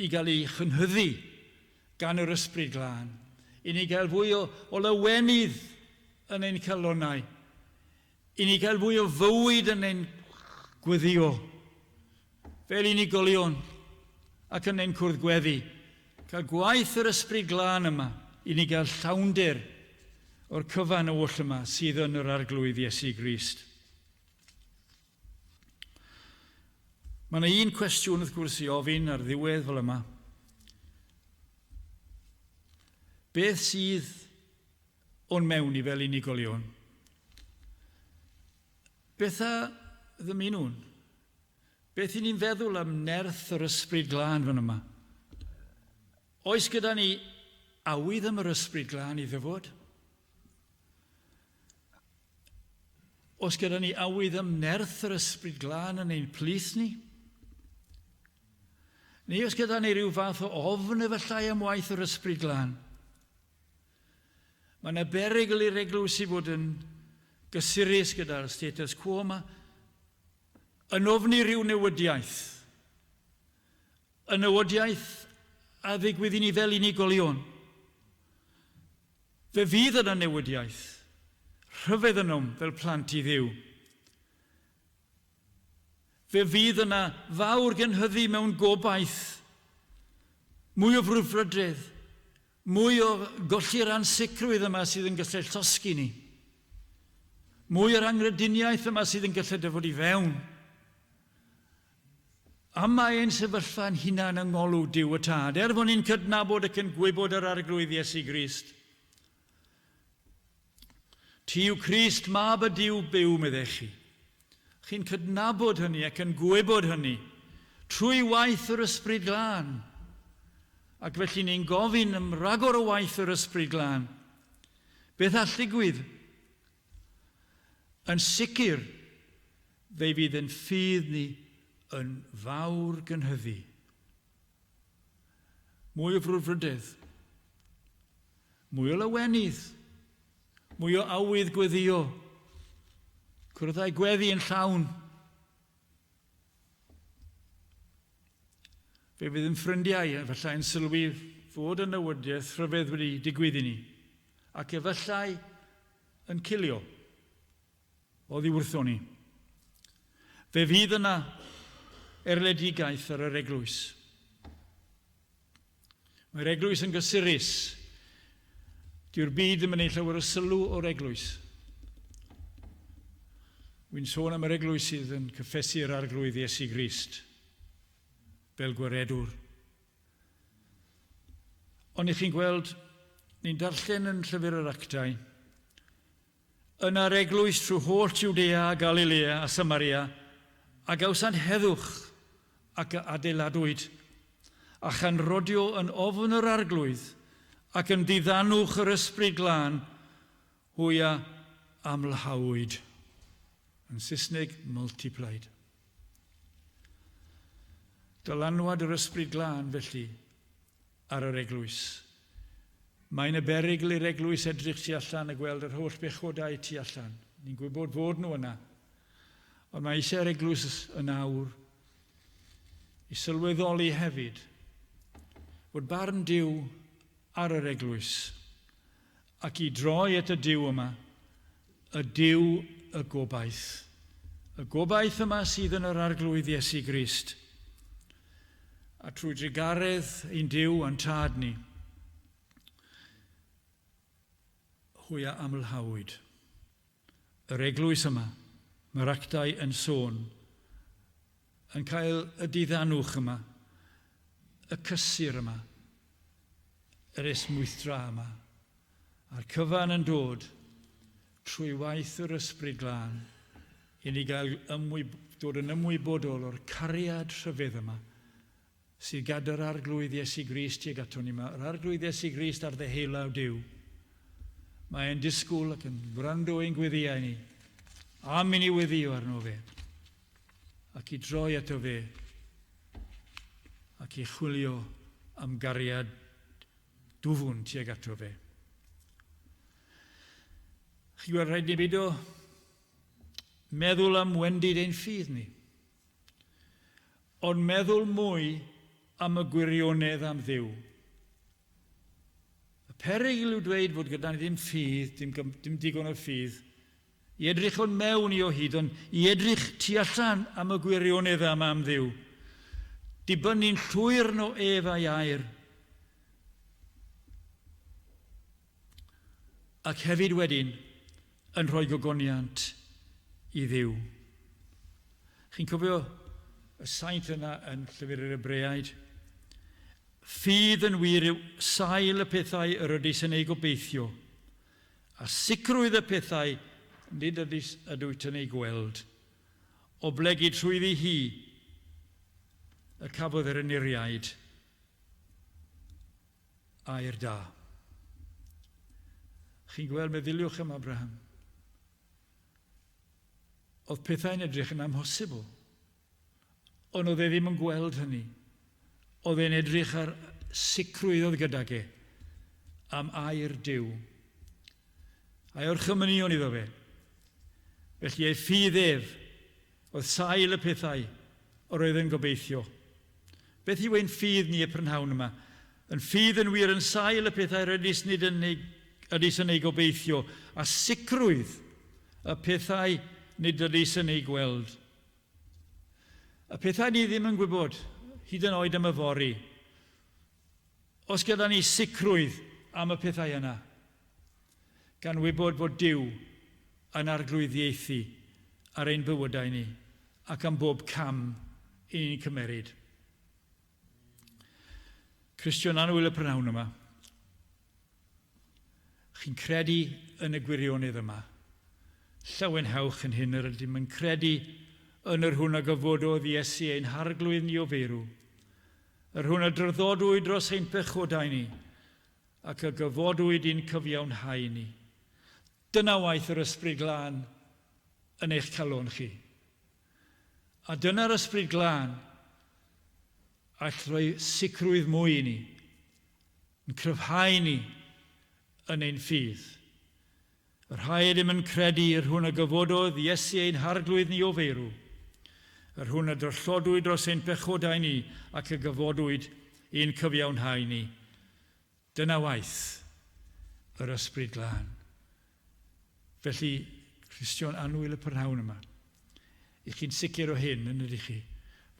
i gael ei chynhyddu gan yr Ysbryd Glân. I ni gael fwy o, o lawenydd yn ein calonnau. I ni gael fwy o fywyd yn ein gweddio fel unigolion ac yn ein cwrdd gweddi. Cael gwaith yr Ysbryd Glân yma i ni gael llawnder o'r cyfan oll yma sydd yn yr Arglwydd Iesu Grist. Mae yna un cwestiwn wrth gwrs i ofyn ar ddiwedd fel yma. Beth sydd o'n mewn i fel unigolion? Beth a ddymunwn? Beth i ni'n feddwl am nerth yr Ysbryd Glân fan yma? Oes gyda ni awydd am yr Ysbryd Glân i ddyfod? Oes gyda ni awydd am nerth yr Ysbryd Glân yn ein plith ni? Neu oes gyda ni rhyw fath o ofn efallai am waith yr Ysbryd Glân? Mae yna berygl i'r eglwys i fod yn gysurus gyda'r status quo yma, yn ofni rhyw newidiaeth. Y newidiaeth a ddigwydd i ni fel unigolion. Fe fydd yna newidiaeth rhyfedd ynom fel plant i Dduw. Fe fydd yna fawr gynhyddu mewn gobaith, mwy o frwdfrydedd, mwy o golli'r ansicrwydd yma sydd yn gallu llosgi ni, mwy o'r angrediniaeth yma sydd yn gallu dyfod i fewn. A mae ein sefyllfa'n hunan yng ngolwg Duw y Tad, er fod ni'n cydnabod ac yn gwybod yr Arglwydd Iesu Grist. Ti yw Crist, mab y Duw byw, meddech chi. Chi'n cydnabod hynny ac yn gwybod hynny trwy waith yr Ysbryd Glân. Ac felly ni'n gofyn am ragor o waith yr Ysbryd Glân. Beth all ddigwydd? Yn sicr, fe fydd yn ffydd ni yn fawr gynhyddu. Mwy o frwdfrydedd, mwy o lawenydd, mwy o awydd gweddio, cwrdd â'i gweddi yn llawn. Fe fydd yn ffrindiau efallai yn sylwi fod y newidiaeth rhyfedd wedi digwydd i ni, ac efallai yn cilio oddi wrthon ni. Fe fydd yna erledigaeth ar yr eglwys. Mae'r eglwys yn gysurus. Dyw'r byd ddim yn ei llawer o sylw o'r eglwys. Wy'n sôn am yr eglwys sydd yn cyffesu'r Arglwydd Iesu Grist fel gwaredwr. Ond i chi'n gweld, ni'n darllen yn Llyfr yr Actau, Yna'r eglwys trwy holl Jwdea a Galilea a Samaria a gawsant heddwch ac a adeiladwyd, a chan rodio yn ofn yr Arglwydd ac yn ddiddanwch yr Ysbryd Glân, hwy a amlhawyd. Yn Saesneg, multiplied. Dylanwad yr Ysbryd Glân, felly, ar yr eglwys. Mae'n y berygl i'r eglwys edrych tu allan a gweld yr holl bechodau tu allan. Ni'n gwybod fod nhw yna. Ond mae eisiau'r eglwys yn awr i sylweddoli hefyd fod barn Duw ar yr eglwys ac i droi at y Duw yma, y Duw y gobaith. Y gobaith yma sydd yn yr Arglwydd Iesu Grist. A trwy drugaredd ein Duw a'n Tad ni, hwy a amlhawyd. Yr eglwys yma, mae'r actau yn sôn, yn cael y diddanwch yma, y cysur yma, yr esmwythdra yma, a'r cyfan yn dod trwy waith yr Ysbryd Glân i ni gael ymwyb dod yn ymwybodol o'r cariad rhyfedd yma sydd gad yr Arglwydd Iesu Grist tuag aton ni. Mae'r Arglwydd Iesu Grist ar ddeheulaw Duw. Mae'n disgwyl ac yn gwrando ein gweddiau ni am i ni weddio arno fe ac i droi ato fe ac i chwilio am gariad dwfwn tuag ato fe. Chi gweld, rhaid ni beidio meddwl am wendid ein ffydd ni, ond meddwl mwy am y gwirionedd am Dduw. Y perygl yw dweud fod gyda ni ddim ffydd, dim, dim digon o ffydd, i edrych o'n mewn i o hyd, ond i edrych tu allan am y gwirionedd am am Dduw. Dibynnu'n llwyr no ef a'i air. Ac hefyd wedyn yn rhoi gogoniant i Dduw. Chi'n cofio y saint yna yn Llyfr yr Hebreaid? Ffydd yn wir yw sail y pethau yr ydys yn ei gobeithio, a sicrwydd y pethau nid ydys ydwyt yn ei gweld, oblegid trwyddi hi y cafodd yr enuriaid air da. Chi'n gweld, meddyliwch am Abraham. Oedd pethau'n edrych yn amhosibl. Ond oedd e ddim yn gweld hynny. Oedd e'n edrych ar sicrwydd oedd gydag e am air Duw. A'i orchymynion iddo fe. Felly ei ffydd ef oedd sail y pethau yr oedd yn gobeithio. Beth yw ein ffydd ni y prynhawn yma? Yn ffydd yn wir yn sail y pethau rydys nid yn ei, ydys yn ei gobeithio, a sicrwydd y pethau nid ydys yn ei gweld. Y pethau ni ddim yn gwybod, hyd yn oed am yfory, os gyda ni sicrwydd am y pethau yna, gan wybod bod Duw yn arglwyddiaethu ar ein bywydau ni ac am bob cam i ni'n cymeryd. Cristion annwyl y prynhawn yma, chi'n credu yn y gwirionedd yma. Llawenhewch yn hyn yr ydym yn credu yn yr hwn a gyfododd Iesu ein harglwydd ni o feirw, yr hwn a draddodwyd dros ein pechodau ni, ac a gyfodwyd i'n cyfiawnhau ni. Dyna waith yr Ysbryd Glân yn eich calon chi. A dyna'r Ysbryd Glân all roi sicrwydd mwy i ni, yn cryfhau ni yn ein ffydd. Y rhai ydym yn credu yr hwn a gyfododd Iesu ein harglwydd ni o feirw, yr hwn a drallodwyd dros ein pechodau ni ac a gyfodwyd i'n cyfiawnhau ni. Dyna waith yr Ysbryd Glân. Felly, Cristion annwyl y prynhawn yma, i chi'n sicr o hyn, yn ydych chi,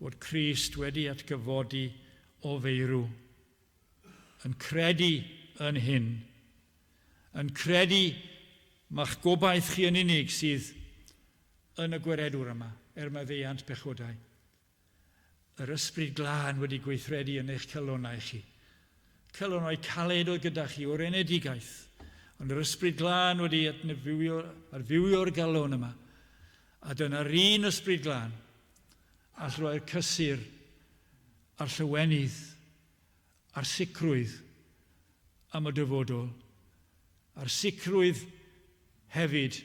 bod Crist wedi atgyfodi o feirw, yn credu yn hyn, yn credu ma'ch gobaith chi yn unig sydd yn y gweredwr yma, er maddeuant pechodau. Yr Ysbryd Glân wedi gweithredu yn eich calonnau chi. Calonnau caled oedd gyda chi o'r enedigaeth, ond yr Ysbryd Glân wedi adnefywio, adfywio'r galon yma. A dyna'r un Ysbryd Glân all roi'r cysur a'r llywenydd a'r sicrwydd am y dyfodol, a'r sicrwydd hefyd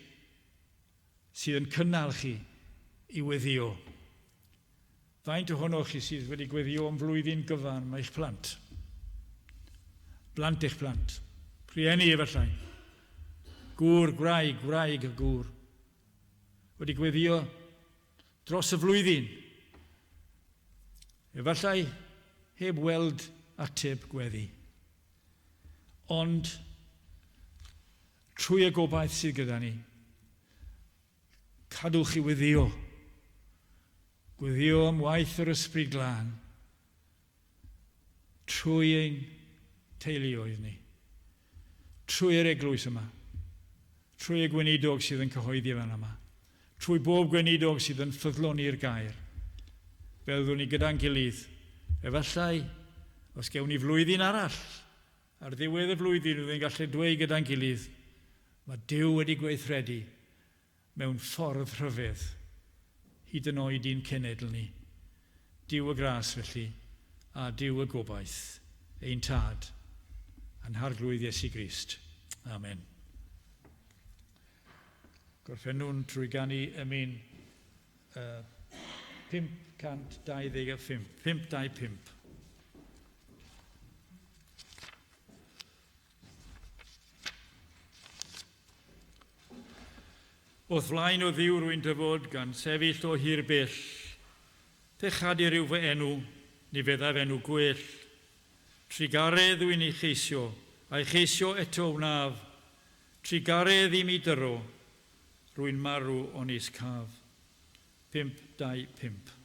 sydd yn cynnal chi i weddïo. Faint ohonoch chi sydd wedi gweddïo am flwyddyn gyfan am eich plant? Blant eich plant. Rhieni efallai. Gŵr, gwraig, gwraig a gŵr. Wedi gweddïo dros y flwyddyn. Efallai heb weld ateb gweddi. Ond trwy y gobaith sydd gyda ni, cadwch i weddïo. Gweddio am waith yr Ysbryd Glân trwy ein teuluoedd ni, trwy'r eglwys yma, trwy y gweinidog sydd yn cyhoeddi fan yma, trwy bob gweinidog sydd yn ffyddlon i'r gair. Fel ddwn ni gyda'n gilydd, efallai, os gewn ni flwyddyn arall, ar ddiwedd y flwyddyn, fyddwn ni'n gallu dweud gyda'n gilydd, mae Duw wedi gweithredu mewn ffordd rhyfedd, hyd yn oed i'n cenedl ni. Duw y gras, felly, a Duw y gobaith, ein Tad, a'n Harglwydd Iesu Grist. Amen. Gorffennwn trwy ganu emyn uh, 525, 525. O'th flaen o Dduw rwy'n dyfod, gan sefyll o hir bell. Pechadur yw fy enw, ni feddaf enw gwell. Trugaredd wy'n ei cheisio, a'i cheisio eto wnaf. Trugaredd i mi dyro, rwy'n marw onis caf. 5, 2, 5.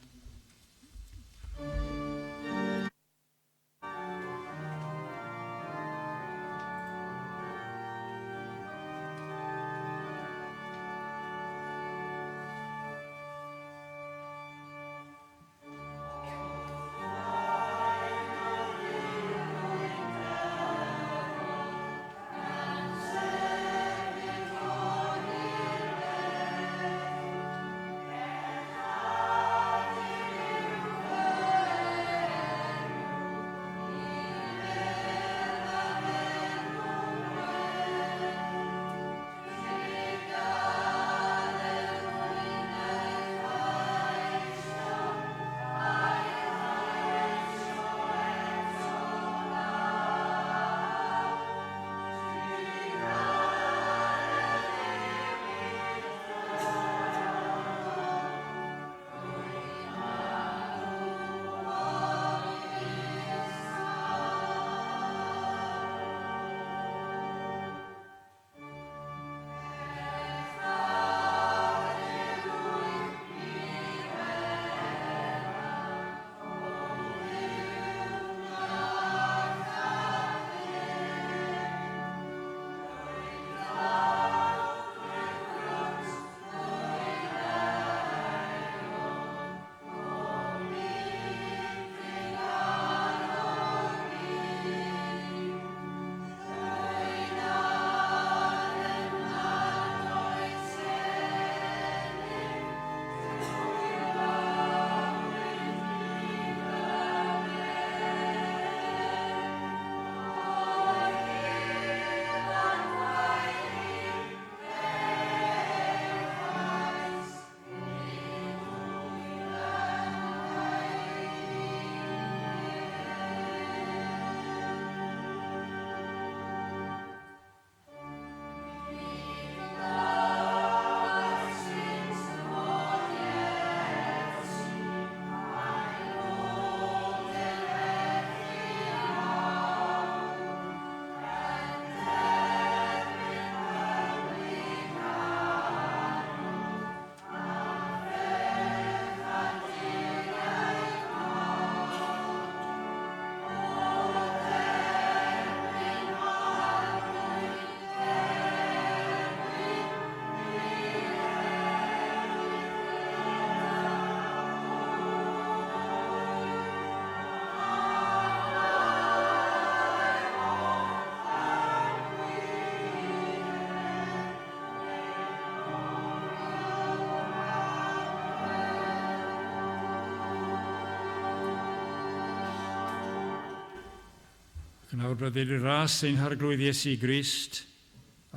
Ac yn awr bydded i ras ein Harglwydd Iesu Grist,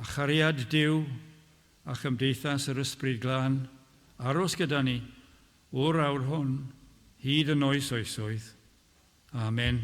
a chariad Duw, a chymdeithas yr Ysbryd Glân, aros gyda ni o'r awr hon hyd yn oes oesoedd. Amen.